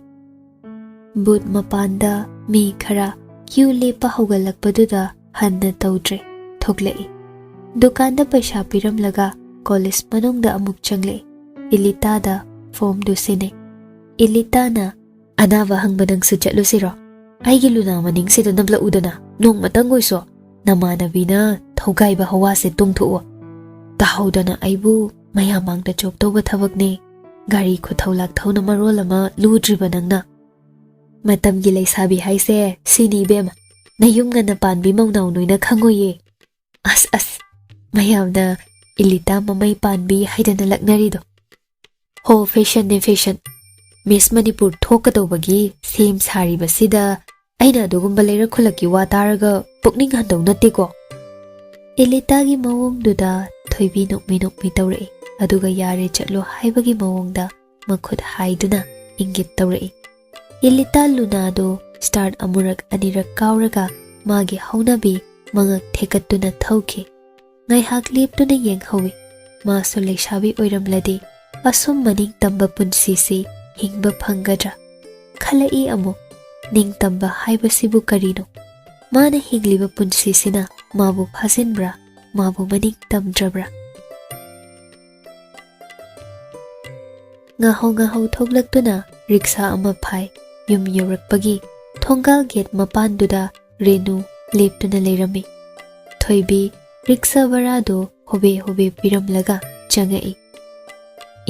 ꯕꯨꯠ ꯃꯄꯥꯟꯗ ꯃꯤ ꯈꯔ ꯀ꯭ꯌꯨ ꯂꯦꯞꯄ ꯍꯧꯒꯠꯂꯛꯄꯗꯨꯗ ꯍꯟꯅ ꯇꯧꯗ꯭ꯔꯦ, ꯊꯣꯛꯂꯛꯏ꯫ ꯗꯨꯀꯥꯟꯗ ꯄꯩꯁꯥ ꯄꯤꯔꯝꯂꯒ ꯀꯣꯂꯦꯖ ꯃꯅꯨꯡꯗ ꯑꯃꯨꯛ ꯆꯪꯂꯛꯏ꯫ ꯏꯂꯤꯇꯥꯗ ꯐꯣꯝꯗꯨ ꯁꯤꯟꯅꯩ꯫ ꯏꯂꯤꯇꯥꯅ, "ꯑꯅꯥꯕ ꯍꯪꯕ ꯅꯪꯁꯨ ꯆꯠꯂꯨꯁꯤꯔꯣ? ꯑꯩꯒꯤ ꯂꯨꯅꯥ ꯃꯅꯤꯡꯁꯤꯗ ꯅꯞꯂꯛꯎꯗꯅ, ꯅꯣꯡꯃꯇꯪ ꯑꯣꯏꯁꯨ꯫ ꯅꯃꯥꯟꯅꯕꯤꯅ ꯊꯧꯒꯥꯏꯕ ꯍꯋꯥꯁꯦ ꯇꯣꯡꯊꯣꯛꯑꯣ꯫ ꯇꯥꯍꯧꯗꯅ ꯑꯩꯕꯨ ꯃꯌꯥꯝ ꯃꯥꯡꯗ ꯆꯣꯞ ꯇꯧꯕ ꯊꯕꯛꯅꯦ꯫ ꯒꯥꯔꯤ ꯈꯨꯊꯧ ꯂꯥꯛꯊꯧꯅ ꯃꯔꯣꯜ ꯑꯃ ꯂꯨꯗ꯭ꯔꯤꯕ ꯅꯪꯅ꯫" ꯃꯇꯝꯒꯤ ꯂꯩꯁꯥꯕꯤ ꯍꯥꯏꯁꯦ ꯁꯤꯅꯤ ꯏꯕꯦꯝꯃ, ꯅꯌꯨꯝ ꯉꯟꯅ ꯄꯥꯟꯕꯤ ꯃꯧꯅꯥꯎ ꯅꯣꯏꯅ ꯈꯪꯉꯣꯏꯌꯦ꯫ ꯑꯁ ꯑꯁ, ꯃꯌꯥꯝꯅ ꯏꯂꯤꯇꯥ ꯃꯃꯩ ꯄꯥꯟꯕꯤ ꯍꯥꯏꯗꯅ ꯂꯛꯅꯔꯤꯗꯣ꯫ ꯍꯣ, ꯐꯦꯁꯟꯅꯦ ꯐꯦꯁꯟ꯫ ꯃꯤꯁ ꯃꯅꯤꯄꯨꯔ ꯊꯣꯛꯀꯗꯧꯕꯒꯤ ꯁꯦꯝ ꯁꯥꯔꯤꯕꯁꯤꯗ ꯑꯩꯅ ꯑꯗꯨꯒꯨꯝꯕ ꯂꯩꯔꯛ ꯈꯨꯜꯂꯛꯀꯤ ꯋꯥ ꯇꯥꯔꯒ ꯄꯨꯛꯅꯤꯡ ꯍꯟꯗꯧ ꯅꯠꯇꯦꯀꯣ꯫ ꯏꯂꯤꯇꯥꯒꯤ ꯃꯑꯣꯡꯗꯨꯗ ꯊꯣꯏꯕꯤ ꯅꯣꯛꯃꯤ ꯅꯣꯛꯃꯤ ꯇꯧꯔꯛꯏ, ꯑꯗꯨꯒ ꯌꯥꯔꯦ ꯆꯠꯂꯣ ꯍꯥꯏꯕꯒꯤ ꯃꯑꯣꯡꯗ ꯃꯈꯨꯠ ꯍꯥꯏꯗꯨꯅ ꯏꯪꯒꯤꯠ ꯇꯧꯔꯛꯏ꯫ ꯏꯂꯤꯇꯥ ꯂꯨꯅꯥꯗꯣ ꯁ꯭ꯇꯥꯔꯠ ꯑꯃꯨꯔꯛ ꯑꯅꯤꯔꯛ ꯀꯥꯎꯔꯒ ꯃꯥꯒꯤ ꯍꯧꯅꯕꯤ ꯃꯉꯛ ꯊꯦꯛꯀꯠꯇꯨꯅ ꯊꯧꯈꯤ꯫ ꯉꯥꯏꯍꯥꯛ ꯂꯦꯞꯇꯨꯅ ꯌꯦꯡꯍꯧꯏ꯫ ꯃꯥꯁꯨ ꯂꯩꯁꯥꯕꯤ ꯑꯣꯏꯔꯝꯂꯗꯤ ꯑꯁꯨꯝ ꯃꯅꯤꯡ ꯇꯝꯕ ꯄꯨꯟꯁꯤꯁꯤ ꯍꯤꯡꯕ ꯐꯪꯒꯗ꯭ꯔꯥ? ꯈꯜꯂꯛꯏ ꯑꯃꯨꯛ, ꯅꯤꯡꯇꯝꯕ ꯍꯥꯏꯕꯁꯤꯕꯨ ꯀꯔꯤꯅꯣ? ꯃꯥꯅ ꯍꯤꯡꯂꯤꯕ ꯄꯨꯟꯁꯤꯁꯤꯅ ꯃꯥꯕꯨ ꯐꯥꯖꯤꯟꯕ꯭ꯔꯥ? ꯃꯥꯕꯨ ꯃꯅꯤꯡ ꯇꯝꯗ꯭ꯔꯕ꯭ꯔꯥ? ꯉꯥꯍꯧ ꯉꯥꯍꯧ ꯊꯣꯛꯂꯛꯇꯨꯅ ꯔꯤꯛꯁꯥ ꯑꯃ ꯐꯥꯏ꯫ ꯌꯨꯝ ꯌꯧꯔꯛꯄꯒꯤ ꯊꯣꯡꯒꯥꯜ ꯒꯦꯠ ꯃꯄꯥꯟꯗꯨꯗ ꯔꯦꯅꯨ ꯂꯦꯞꯇꯨꯅ ꯂꯩꯔꯝꯃꯤ꯫ ꯊꯣꯏꯕꯤ ꯔꯤꯛꯁꯥ ꯚꯔꯥꯗꯨ ꯍꯣꯕꯦ ꯍꯣꯕꯦ ꯄꯤꯔꯝꯂꯒ ꯆꯪꯉꯛꯏ꯫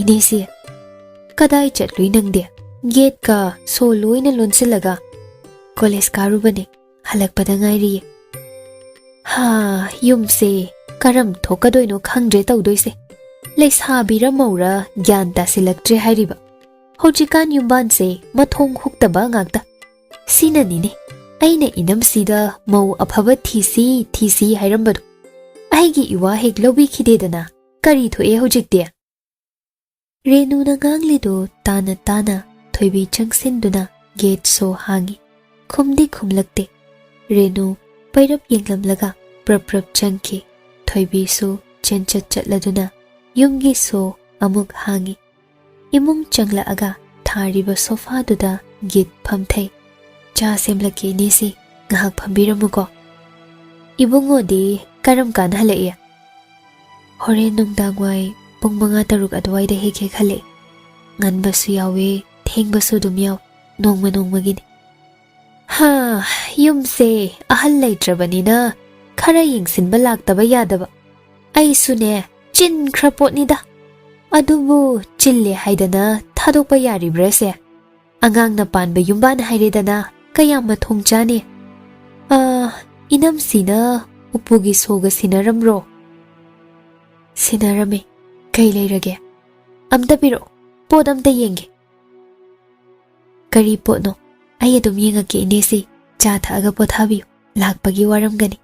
"ꯏꯅꯦꯁꯤ, ꯀꯗꯥꯏ ꯆꯠꯂꯨꯏ ꯅꯪꯗꯤ? ꯒꯦꯠꯀ ꯁꯣ ꯂꯣꯏꯅ ꯂꯣꯟꯁꯤꯜꯂꯒ?" "ꯀꯣꯂꯦꯖ ꯀꯥꯔꯨꯕꯅꯦ, ꯍꯜꯂꯛꯄꯗ ꯉꯥꯏꯔꯤꯌꯦ꯫" "ꯍꯥ, ꯌꯨꯝꯁꯦ ꯀꯔꯝ ꯊꯣꯛꯀꯗꯣꯏꯅꯣ ꯈꯪꯗ꯭ꯔꯦ ꯇꯧꯗꯣꯏꯁꯦ꯫ ꯂꯩꯁꯥꯕꯤꯔ ꯃꯧꯔ ꯒ꯭ꯌꯥꯟ ꯇꯥꯁꯤꯜꯂꯛꯇ꯭ꯔꯦ ꯍꯥꯏꯔꯤꯕ꯫ ꯍꯧꯖꯤꯛꯀꯥꯟ ꯌꯨꯝꯕꯥꯟꯁꯦ ꯃꯊꯣꯡ ꯍꯨꯛꯇꯕ ꯉꯥꯛꯇ꯫ ꯁꯤꯅꯅꯤꯅꯦ ꯑꯩꯅ ꯏꯅꯝꯁꯤꯗ ꯃꯧ ꯑꯐꯕ ꯊꯤꯁꯤ ꯊꯤꯁꯤ ꯍꯥꯏꯔꯝꯕꯗꯣ꯫ ꯑꯩꯒꯤ ꯏꯋꯥ ꯍꯦꯛ ꯂꯧꯕꯤꯈꯤꯗꯦꯗꯅ꯫ ꯀꯔꯤ ꯊꯣꯛꯑꯦ ꯍꯧꯖꯤꯛꯇꯤ?" ꯔꯦꯅꯨꯅ ꯉꯥꯡꯂꯤꯗꯨ ꯇꯥꯅ ꯇꯥꯅ ꯊꯣꯏꯕꯤ ꯆꯪꯁꯤꯟꯗꯨꯅ ꯒꯦꯠ ꯁꯣ ꯍꯥꯡꯉꯤ꯫ ꯈꯨꯝꯗꯤ ꯈꯨꯝꯂꯛꯇꯦ꯫ ꯔꯦꯅꯨ ꯄꯩꯔꯞ ꯌꯦꯡꯂꯝꯂꯒ ꯄ꯭ꯔꯞ ꯄ꯭ꯔꯞ ꯆꯪꯈꯤ꯫ ꯊꯣꯏꯕꯤꯁꯨ ꯆꯦꯟꯆꯠ ꯆꯠꯂꯗꯨꯅ ꯌꯨꯝꯒꯤ ꯁꯣ ꯑꯃꯨꯛ ꯍꯥꯡꯉꯤ꯫ ꯏꯃꯨꯡ ꯆꯪꯂꯛꯑꯒ ꯊꯥꯔꯤꯕ ꯁꯣꯐꯥꯗꯨꯗ ꯒꯤꯠ ꯐꯝꯊꯩ꯫ "ꯆꯥ ꯁꯦꯝꯂꯛꯀꯦ ꯏꯅꯦꯁꯤ, ꯉꯥꯏꯍꯥꯛ ꯐꯝꯕꯤꯔꯝꯃꯨꯀꯣ꯫" "ꯏꯕꯨꯡꯉꯣꯗꯤ ꯀꯔꯝ ꯀꯥꯟ ꯍꯜꯂꯛꯏ?" "ꯍꯣꯔꯦꯟ ꯅꯨꯡꯗꯥꯡ ꯋꯥꯏ ꯄꯨꯡ ꯃꯉꯥ ꯇꯔꯨꯛ ꯑꯗꯨꯋꯥꯏꯗ ꯍꯦꯛ ꯍꯦꯛ ꯍꯜꯂꯛꯏ꯫ ꯉꯟꯕꯁꯨ ꯌꯥꯎꯋꯦ, ꯊꯦꯡꯕꯁꯨ ꯑꯗꯨꯝ ꯌꯥꯎ, ꯅꯣꯡꯃ ꯅꯣꯡꯃꯒꯤꯅꯤ꯫" "ꯍꯥ, ꯌꯨꯝꯁꯦ ꯑꯍꯜ ꯂꯩꯇ꯭ꯔꯕꯅꯤꯅ ꯈꯔ ꯌꯦꯡꯁꯤꯟꯕ ꯂꯥꯛꯇꯕ ꯌꯥꯗꯕ꯫ ꯑꯩꯁꯨꯅꯦ ꯆꯤꯟꯈ꯭ꯔ ꯄꯣꯠꯅꯤꯗ꯫ ꯑꯗꯨꯕꯨ ꯆꯤꯜꯂꯦ ꯍꯥꯏꯗꯅ ꯊꯥꯗꯣꯛꯄ ꯌꯥꯔꯤꯕ꯭ꯔꯥꯁꯦ? ꯑꯉꯥꯡꯅ ꯄꯥꯟꯕ ꯌꯨꯝꯕꯥꯟ ꯍꯥꯏꯔꯦꯗꯅ, ꯀꯌꯥꯝ ꯃꯊꯣꯡ ꯆꯥꯅꯤ? ꯑꯥ, ꯏꯅꯝꯁꯤꯅ ꯎꯄꯨꯒꯤ ꯁꯣꯒ ꯁꯤꯟꯅꯔꯝꯕ꯭ꯔꯣ? ꯁꯤꯟꯅꯔꯝꯃꯤ꯫ ꯀꯩ ꯂꯩꯔꯒꯦ? ꯑꯝꯇ ꯄꯤꯔꯛꯑꯣ, ꯄꯣꯠ ꯑꯝꯇ ꯌꯦꯡꯒꯦ꯫ ꯀꯔꯤ ꯄꯣꯠꯅꯣ? ꯑꯩ ꯑꯗꯨꯝ ꯌꯦꯡꯉꯛꯀꯦ, ꯏꯅꯦꯁꯤ꯫ ꯆꯥ ꯊꯛꯑꯒ ꯄꯣꯊꯥꯕꯤꯌꯨ, ꯂꯥꯛꯄꯒꯤ ꯋꯥꯔꯝꯒꯅꯤ꯫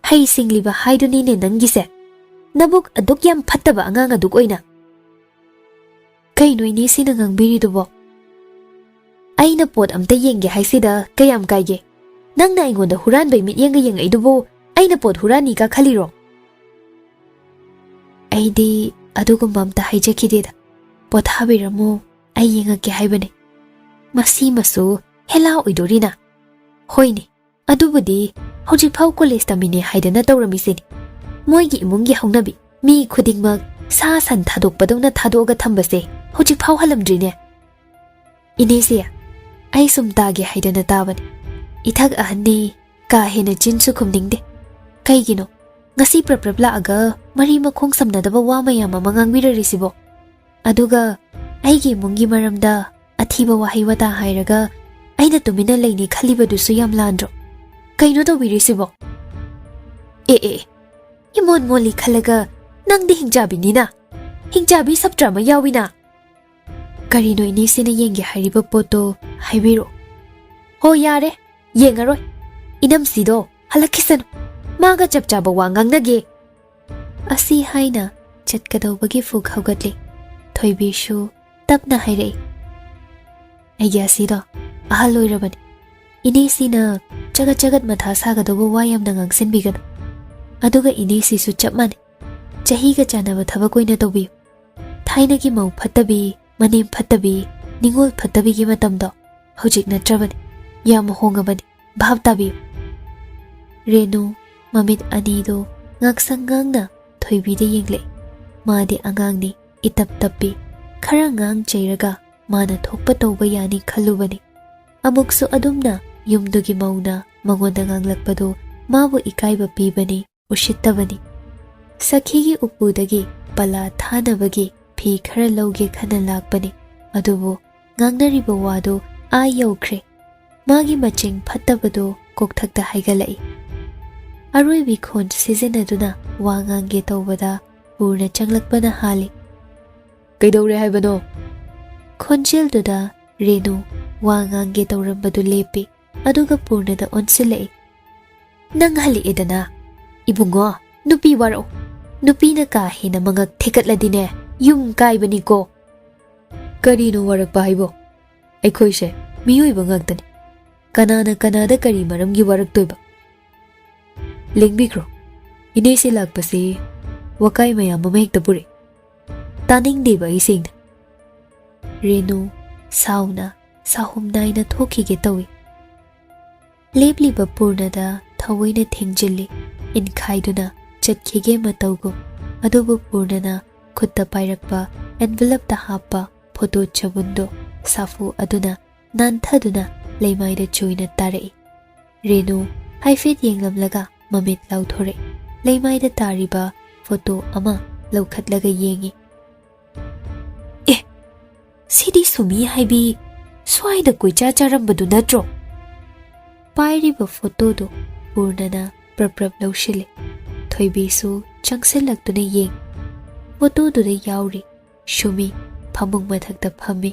ꯍꯩ ꯁꯤꯡꯂꯤꯕ ꯍꯥꯏꯗꯨꯅꯤꯅꯦ ꯅꯪꯒꯤꯁꯦ꯫ ꯅꯕꯨꯛ ꯑꯗꯨꯛ ꯌꯥꯝ ꯐꯠꯇꯕ ꯑꯉꯥꯡ ꯑꯗꯨꯛ ꯑꯣꯏꯅ꯫ ꯀꯩꯅꯣ ꯏꯅꯦꯁꯤꯅ ꯉꯥꯡꯕꯤꯔꯤꯗꯨꯕꯣ? ꯑꯩꯅ ꯄꯣꯠ ꯑꯝꯇ ꯌꯦꯡꯒꯦ ꯍꯥꯏꯁꯤꯗ ꯀꯌꯥꯝ ꯀꯥꯏꯒꯦ? ꯅꯪꯅ ꯑꯩꯉꯣꯟꯗ ꯍꯨꯔꯥꯟꯕꯩ ꯃꯤꯠꯌꯦꯡꯒ ꯌꯦꯡꯉꯛꯏꯗꯨꯕꯨ ꯑꯩꯅ ꯄꯣꯠ ꯍꯨꯔꯥꯟꯅꯤ ꯀꯥ ꯈꯜꯂꯤꯔꯣ? ꯑꯩꯗꯤ ꯑꯗꯨꯒꯨꯝꯕ ꯑꯝꯇ ꯍꯥꯏꯖꯈꯤꯗꯦꯗ꯫ ꯄꯣꯊꯥꯕꯤꯔꯝꯃꯨ, ꯑꯩ ꯌꯦꯡꯉꯛꯀꯦ ꯍꯥꯏꯕꯅꯦ꯫ ꯃꯁꯤꯃꯁꯨ ꯍꯦꯂꯥ ꯑꯣꯏꯗꯣꯔꯤꯅ꯫ ꯍꯣꯏꯅꯦ, ꯑꯗꯨꯕꯨꯗꯤ ꯍꯧꯖꯤꯛꯐꯥꯎ ꯀꯣꯂꯦꯖ ꯇꯝꯃꯤꯅꯦ ꯍꯥꯏꯗꯅ ꯇꯧꯔꯝꯃꯤꯁꯤꯅꯤ꯫ ꯃꯣꯏꯒꯤ ꯏꯃꯨꯡꯒꯤ ꯍꯧꯅꯕꯤ, ꯃꯤ ꯈꯨꯗꯤꯡꯃꯛ ꯁꯥ ꯁꯟ ꯊꯥꯗꯣꯛꯄꯗꯧꯅ ꯊꯥꯗꯣꯛꯑꯒ ꯊꯝꯕꯁꯦ ꯍꯧꯖꯤꯛꯐꯥꯎ ꯍꯜꯂꯝꯗ꯭ꯔꯤꯅꯦ꯫ ꯏꯅꯦꯁꯦ, ꯑꯩ ꯁꯨꯝ ꯇꯥꯒꯦ ꯍꯥꯏꯗꯅ ꯇꯥꯕꯅꯤ꯫ ꯏꯊꯛ ꯑꯍꯟꯅꯤ, ꯀꯥ ꯍꯦꯟꯅ ꯆꯤꯟꯁꯨ ꯈꯨꯝꯅꯤꯡꯗꯦ꯫ ꯀꯩꯒꯤꯅꯣ? ꯉꯁꯤ ꯄ꯭ꯔꯞ ꯄ꯭ꯔꯞ ꯂꯥꯛꯑꯒ ꯃꯔꯤ ꯃꯈꯣꯡ ꯁꯝꯅꯗꯕ ꯋꯥ ꯃꯌꯥꯝ ꯑꯃ ꯉꯥꯡꯕꯤꯔꯔꯤꯁꯤꯕꯣ? ꯑꯗꯨꯒ ꯑꯩꯒꯤ ꯏꯃꯨꯡꯒꯤ ꯃꯔꯝꯗ ꯑꯊꯤꯕ ꯋꯥꯍꯩ ꯋꯥꯇꯥ ꯍꯥꯏꯔꯒ ꯑꯩꯅ ꯇꯨꯃꯤꯟꯅ ꯂꯩꯅꯤ ꯈꯜꯂꯤꯕꯗꯨꯁꯨ ꯌꯥꯝ ꯂꯥꯟꯗ꯭ꯔꯣ? ꯀꯩꯅꯣ ꯇꯧꯕꯤꯔꯤꯁꯤꯕꯣ? ꯑꯦ, ꯑꯦ, ꯑꯦ, ꯏꯃꯣꯟ ꯃꯣꯜꯂꯤ ꯈꯜꯂꯒ ꯅꯪꯗꯤ ꯍꯤꯡꯆꯥꯕꯤꯅꯤꯅ? ꯍꯤꯡꯆꯥꯕꯤ ꯁꯞꯇ꯭ꯔ ꯑꯃ ꯌꯥꯎꯏꯅ? ꯀꯔꯤꯅꯣ ꯏꯅꯦꯁꯤꯅ ꯌꯦꯡꯒꯦ ꯍꯥꯏꯔꯤꯕ ꯄꯣꯠꯇꯣ ꯍꯥꯏꯕꯤꯔꯛꯑꯣ꯫ ꯍꯣ, ꯌꯥꯔꯦ, ꯌꯦꯡꯉꯔꯣꯏ꯫ ꯏꯅꯝꯁꯤꯗꯣ ꯍꯜꯂꯛꯈꯤꯁꯅꯨ꯫ ꯃꯥꯒ ꯆꯞ ꯆꯥꯕ ꯋꯥ ꯉꯥꯡꯅꯒꯦ꯫ ꯑꯁꯤ ꯍꯥꯏꯅ ꯆꯠꯀꯗꯧꯕꯒꯤ ꯐꯨꯛ ꯍꯧꯒꯠꯂꯤ꯫ ꯊꯣꯏꯕꯤꯁꯨ ꯇꯞꯅ ꯍꯥꯏꯔꯛꯏ, "ꯑꯩꯒꯤ ꯑꯁꯤꯗꯣ ꯑꯍꯜ ꯑꯣꯏꯔꯕꯅꯤ꯫ ꯏꯅꯦꯁꯤꯅ ꯆꯒꯠ ꯆꯒꯠ ꯃꯊꯥ ꯁꯥꯒꯗꯧꯕ ꯋꯥ ꯌꯥꯝꯅ ꯉꯥꯡꯁꯤꯟꯕꯤꯒꯅꯨ꯫ ꯑꯗꯨꯒ ꯏꯅꯦꯁꯤꯁꯨ ꯆꯞ ꯃꯥꯟꯅꯩ꯫ ꯆꯍꯤꯒ ꯆꯥꯟꯅꯕ ꯊꯕꯛ ꯑꯣꯏꯅ ꯇꯧꯕꯤꯌꯨ꯫ ꯊꯥꯏꯅꯒꯤ ꯃꯧ ꯐꯠꯇꯕꯤ, ꯃꯅꯦꯝ ꯐꯠꯇꯕꯤ, ꯅꯤꯉꯣꯜ ꯐꯠꯇꯕꯤꯒꯤ ꯃꯇꯝꯗꯣ ꯍꯧꯖꯤꯛ ꯅꯠꯇ꯭ꯔꯕꯅꯤ꯫ ꯌꯥꯝ ꯍꯣꯡꯉꯕꯅꯤ꯫ ꯚꯥꯞ ꯇꯥꯕꯤꯌꯨ꯫" ꯔꯦꯅꯨ ꯃꯃꯤꯠ ꯑꯅꯤꯗꯨ ꯉꯥꯛꯁꯪ ꯉꯥꯡꯅ ꯊꯣꯏꯕꯤꯗ ꯌꯦꯡꯂꯛꯏ꯫ ꯃꯥꯗꯤ ꯑꯉꯥꯡꯅꯤ, ꯏꯇꯞ ꯇꯞꯄꯤ꯫ ꯈꯔ ꯉꯥꯡ ꯆꯩꯔꯒ ꯃꯥꯅ ꯊꯣꯛꯄ ꯇꯧꯕ ꯌꯥꯅꯤ ꯈꯜꯂꯨꯕꯅꯤ꯫ ꯑꯃꯨꯛꯁꯨ ꯑꯗꯨꯝꯅ ꯌꯨꯝꯗꯨꯒꯤ ꯃꯧꯅ ꯃꯉꯣꯟꯗ ꯉꯥꯡꯂꯛꯄꯗꯨ ꯃꯥꯕꯨ ꯏꯀꯥꯏꯕ ꯄꯤꯕꯅꯤ, ꯎꯁꯤꯠꯇꯕꯅꯤ꯫ ꯁꯈꯤꯒꯤ ꯎꯄꯨꯗꯒꯤ ꯄꯂꯥ ꯊꯥꯅꯕꯒꯤ ꯐꯤ ꯈꯔ ꯂꯧꯒꯦ ꯈꯟꯅ ꯂꯥꯛꯄꯅꯤ, ꯑꯗꯨꯕꯨ ꯉꯥꯡꯅꯔꯤꯕ ꯋꯥꯗꯨ ꯑꯥ ꯌꯧꯈ꯭ꯔꯦ꯫ ꯃꯥꯒꯤ ꯃꯆꯤꯡ ꯐꯠꯇꯕꯗꯨ ꯀꯣꯛꯊꯛꯇ ꯍꯥꯏꯒꯠꯂꯛꯏ꯫ ꯑꯔꯣꯏꯕꯤ ꯈꯣꯟ ꯁꯤꯖꯤꯟꯅꯗꯨꯅ ꯋꯥ ꯉꯥꯡꯒꯦ ꯇꯧꯕꯗ ꯄꯨꯔꯅ ꯆꯪꯂꯛꯄꯅ ꯍꯥꯜꯂꯤ꯫ "ꯀꯩꯗꯧꯔꯦ ꯍꯥꯏꯕꯅꯣ?" ꯈꯣꯟꯖꯦꯜꯗꯨꯗ ꯔꯦꯅꯨ ꯋꯥ ꯉꯥꯡꯒꯦ ꯇꯧꯔꯝꯕꯗꯨ ꯂꯦꯞꯄꯤ, ꯑꯗꯨꯒ ꯄꯨꯔꯅꯗ ꯑꯣꯟꯁꯤꯜꯂꯛꯏ꯫ "ꯅꯪ ꯍꯜꯂꯛꯑꯦꯗꯅ꯫ ꯏꯕꯨꯡꯉꯣ, ꯅꯨꯄꯤ ꯋꯥꯔꯛꯑꯣ꯫ ꯅꯨꯄꯤꯅ ꯀꯥ ꯍꯦꯟꯅ ꯃꯉꯛ ꯊꯦꯛꯀꯠꯂꯗꯤꯅꯦ, ꯌꯨꯝ ꯀꯥꯏꯕꯅꯤꯀꯣ꯫" "ꯀꯔꯤꯅꯣ ꯋꯥꯔꯛꯄ ꯍꯥꯏꯕꯣ? ꯑꯩꯈꯣꯏꯁꯦ ꯃꯤꯑꯣꯏꯕ ꯉꯥꯛꯇꯅꯤ꯫ ꯀꯅꯥꯅ ꯀꯅꯥꯗ ꯀꯔꯤ ꯃꯔꯝꯒꯤ ꯋꯥꯔꯛꯇꯣꯏꯕ?" "ꯂꯦꯡꯕꯤꯈ꯭ꯔꯣ꯫ ꯏꯅꯦꯁꯦ ꯂꯥꯛꯄꯁꯤ ꯋꯥꯀꯥꯏ ꯃꯌꯥꯝ ꯑꯃ ꯍꯦꯛꯇ ꯄꯨꯔꯛꯏ꯫ ꯇꯥꯅꯤꯡꯗꯦꯕ ꯑꯩ ꯁꯦꯡꯅ꯫" ꯔꯦꯅꯨ ꯁꯥꯎꯅ ꯁꯥꯍꯨꯝ ꯅꯥꯏꯅ ꯊꯣꯛꯈꯤꯒꯦ ꯇꯧꯏ꯫ ꯂꯦꯞꯂꯤꯕ ꯄꯨꯔꯅꯗ ꯊꯑꯣꯏꯅ ꯊꯦꯡꯖꯤꯜꯂꯤ, ꯏꯟꯈꯥꯏꯗꯨꯅ ꯆꯠꯈꯤꯒꯦ ꯃꯇꯧꯒꯨꯝ꯫ ꯑꯗꯨꯕꯨ ꯄꯨꯔꯅꯅ ꯈꯨꯠꯇ ꯄꯥꯏꯔꯛꯄ envelopeꯇ ꯍꯥꯞꯄ ꯐꯣꯇꯣ ꯆꯕꯨꯟꯗꯣ ꯁꯥꯐꯨ ꯑꯗꯨꯅ ꯅꯥꯟꯊꯗꯨꯅ ꯂꯩꯃꯥꯏꯗ ꯆꯣꯏꯅ ꯇꯥꯔꯛꯏ꯫ ꯔꯦꯅꯨ ꯍꯥꯏꯐꯦꯠ ꯌꯦꯡꯂꯝꯂꯒ ꯃꯃꯤꯠ ꯂꯥꯎꯊꯣꯔꯛꯏ꯫ ꯂꯩꯃꯥꯏꯗ ꯇꯥꯔꯤꯕ ꯐꯣꯇꯣ ꯑꯃ ꯂꯧꯈꯠꯂꯒ ꯌꯦꯡꯉꯤ꯫ "ꯑꯦ, ꯁꯤꯗꯤ ꯁꯨꯃꯤ ꯍꯥꯏꯕꯤ ꯁ꯭ꯋꯥꯏꯗ ꯀꯣꯏꯆꯥ ꯆꯥꯔꯝꯕꯗꯨ ꯅꯠꯇ꯭ꯔꯣ?" ꯄꯥꯏꯔꯤꯕ ꯐꯣꯇꯣꯗꯨ ꯄꯨꯔꯅꯅ ꯄ꯭ꯔꯞ ꯄ꯭ꯔꯞ ꯂꯧꯁꯤꯜꯂꯤ꯫ ꯊꯣꯏꯕꯤꯁꯨ ꯆꯪꯁꯤꯜꯂꯛꯇꯨꯅ ꯌꯦꯡ꯫ ꯐꯣꯇꯣꯗꯨꯗ ꯌꯥꯎꯔꯤ ꯁꯨꯃꯤ ꯐꯃꯨꯡ ꯃꯊꯛꯇ ꯐꯝꯃꯤ꯫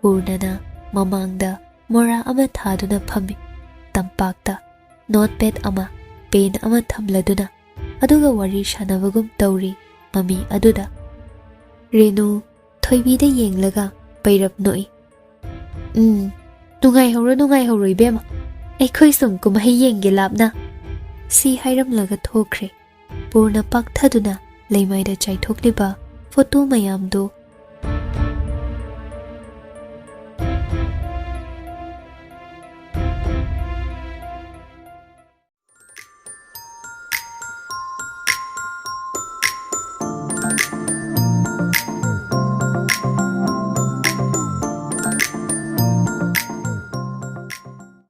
ꯄꯨꯔꯅꯅ ꯃꯃꯥꯡꯗ ꯃꯣꯔꯥ ꯑꯃ ꯊꯥꯗꯨꯅ ꯐꯝꯃꯤ꯫ ꯇꯝꯄꯥꯛꯇ notepad ꯑꯃ, pen ꯑꯃ ꯊꯝꯂꯗꯨꯅ, ꯑꯗꯨꯒ ꯋꯥꯔꯤ ꯁꯥꯟꯅꯕꯒꯨꯝ ꯇꯧꯔꯤ ꯃꯃꯤ ꯑꯗꯨꯗ꯫ ꯔꯦꯅꯨ ꯊꯣꯏꯕꯤꯗ ꯌꯦꯡꯂꯒ ꯄꯩꯔꯞ ꯅꯣꯛꯏ꯫ "ꯎꯝ, ꯅꯨꯡꯉꯥꯏꯍꯧꯔꯣ, ꯅꯨꯡꯉꯥꯏꯍꯧꯔꯣ ꯏꯕꯦꯝꯃ꯫ ꯑꯩꯈꯣꯏ ꯁꯨꯝ ꯀꯨꯝꯍꯩ ꯌꯦꯡꯒꯦ ꯂꯥꯞꯅ꯫" ꯁꯤ ꯍꯥꯏꯔꯝꯂꯒ ꯊꯣꯛꯈ꯭ꯔꯦ꯫ ꯄꯨꯔꯅ ꯄꯥꯛꯊꯗꯨꯅ ꯂꯩꯃꯥꯏꯗ ꯆꯥꯏꯊꯣꯛꯂꯤꯕ ꯐꯣꯇꯣ ꯃꯌꯥꯝꯗꯨ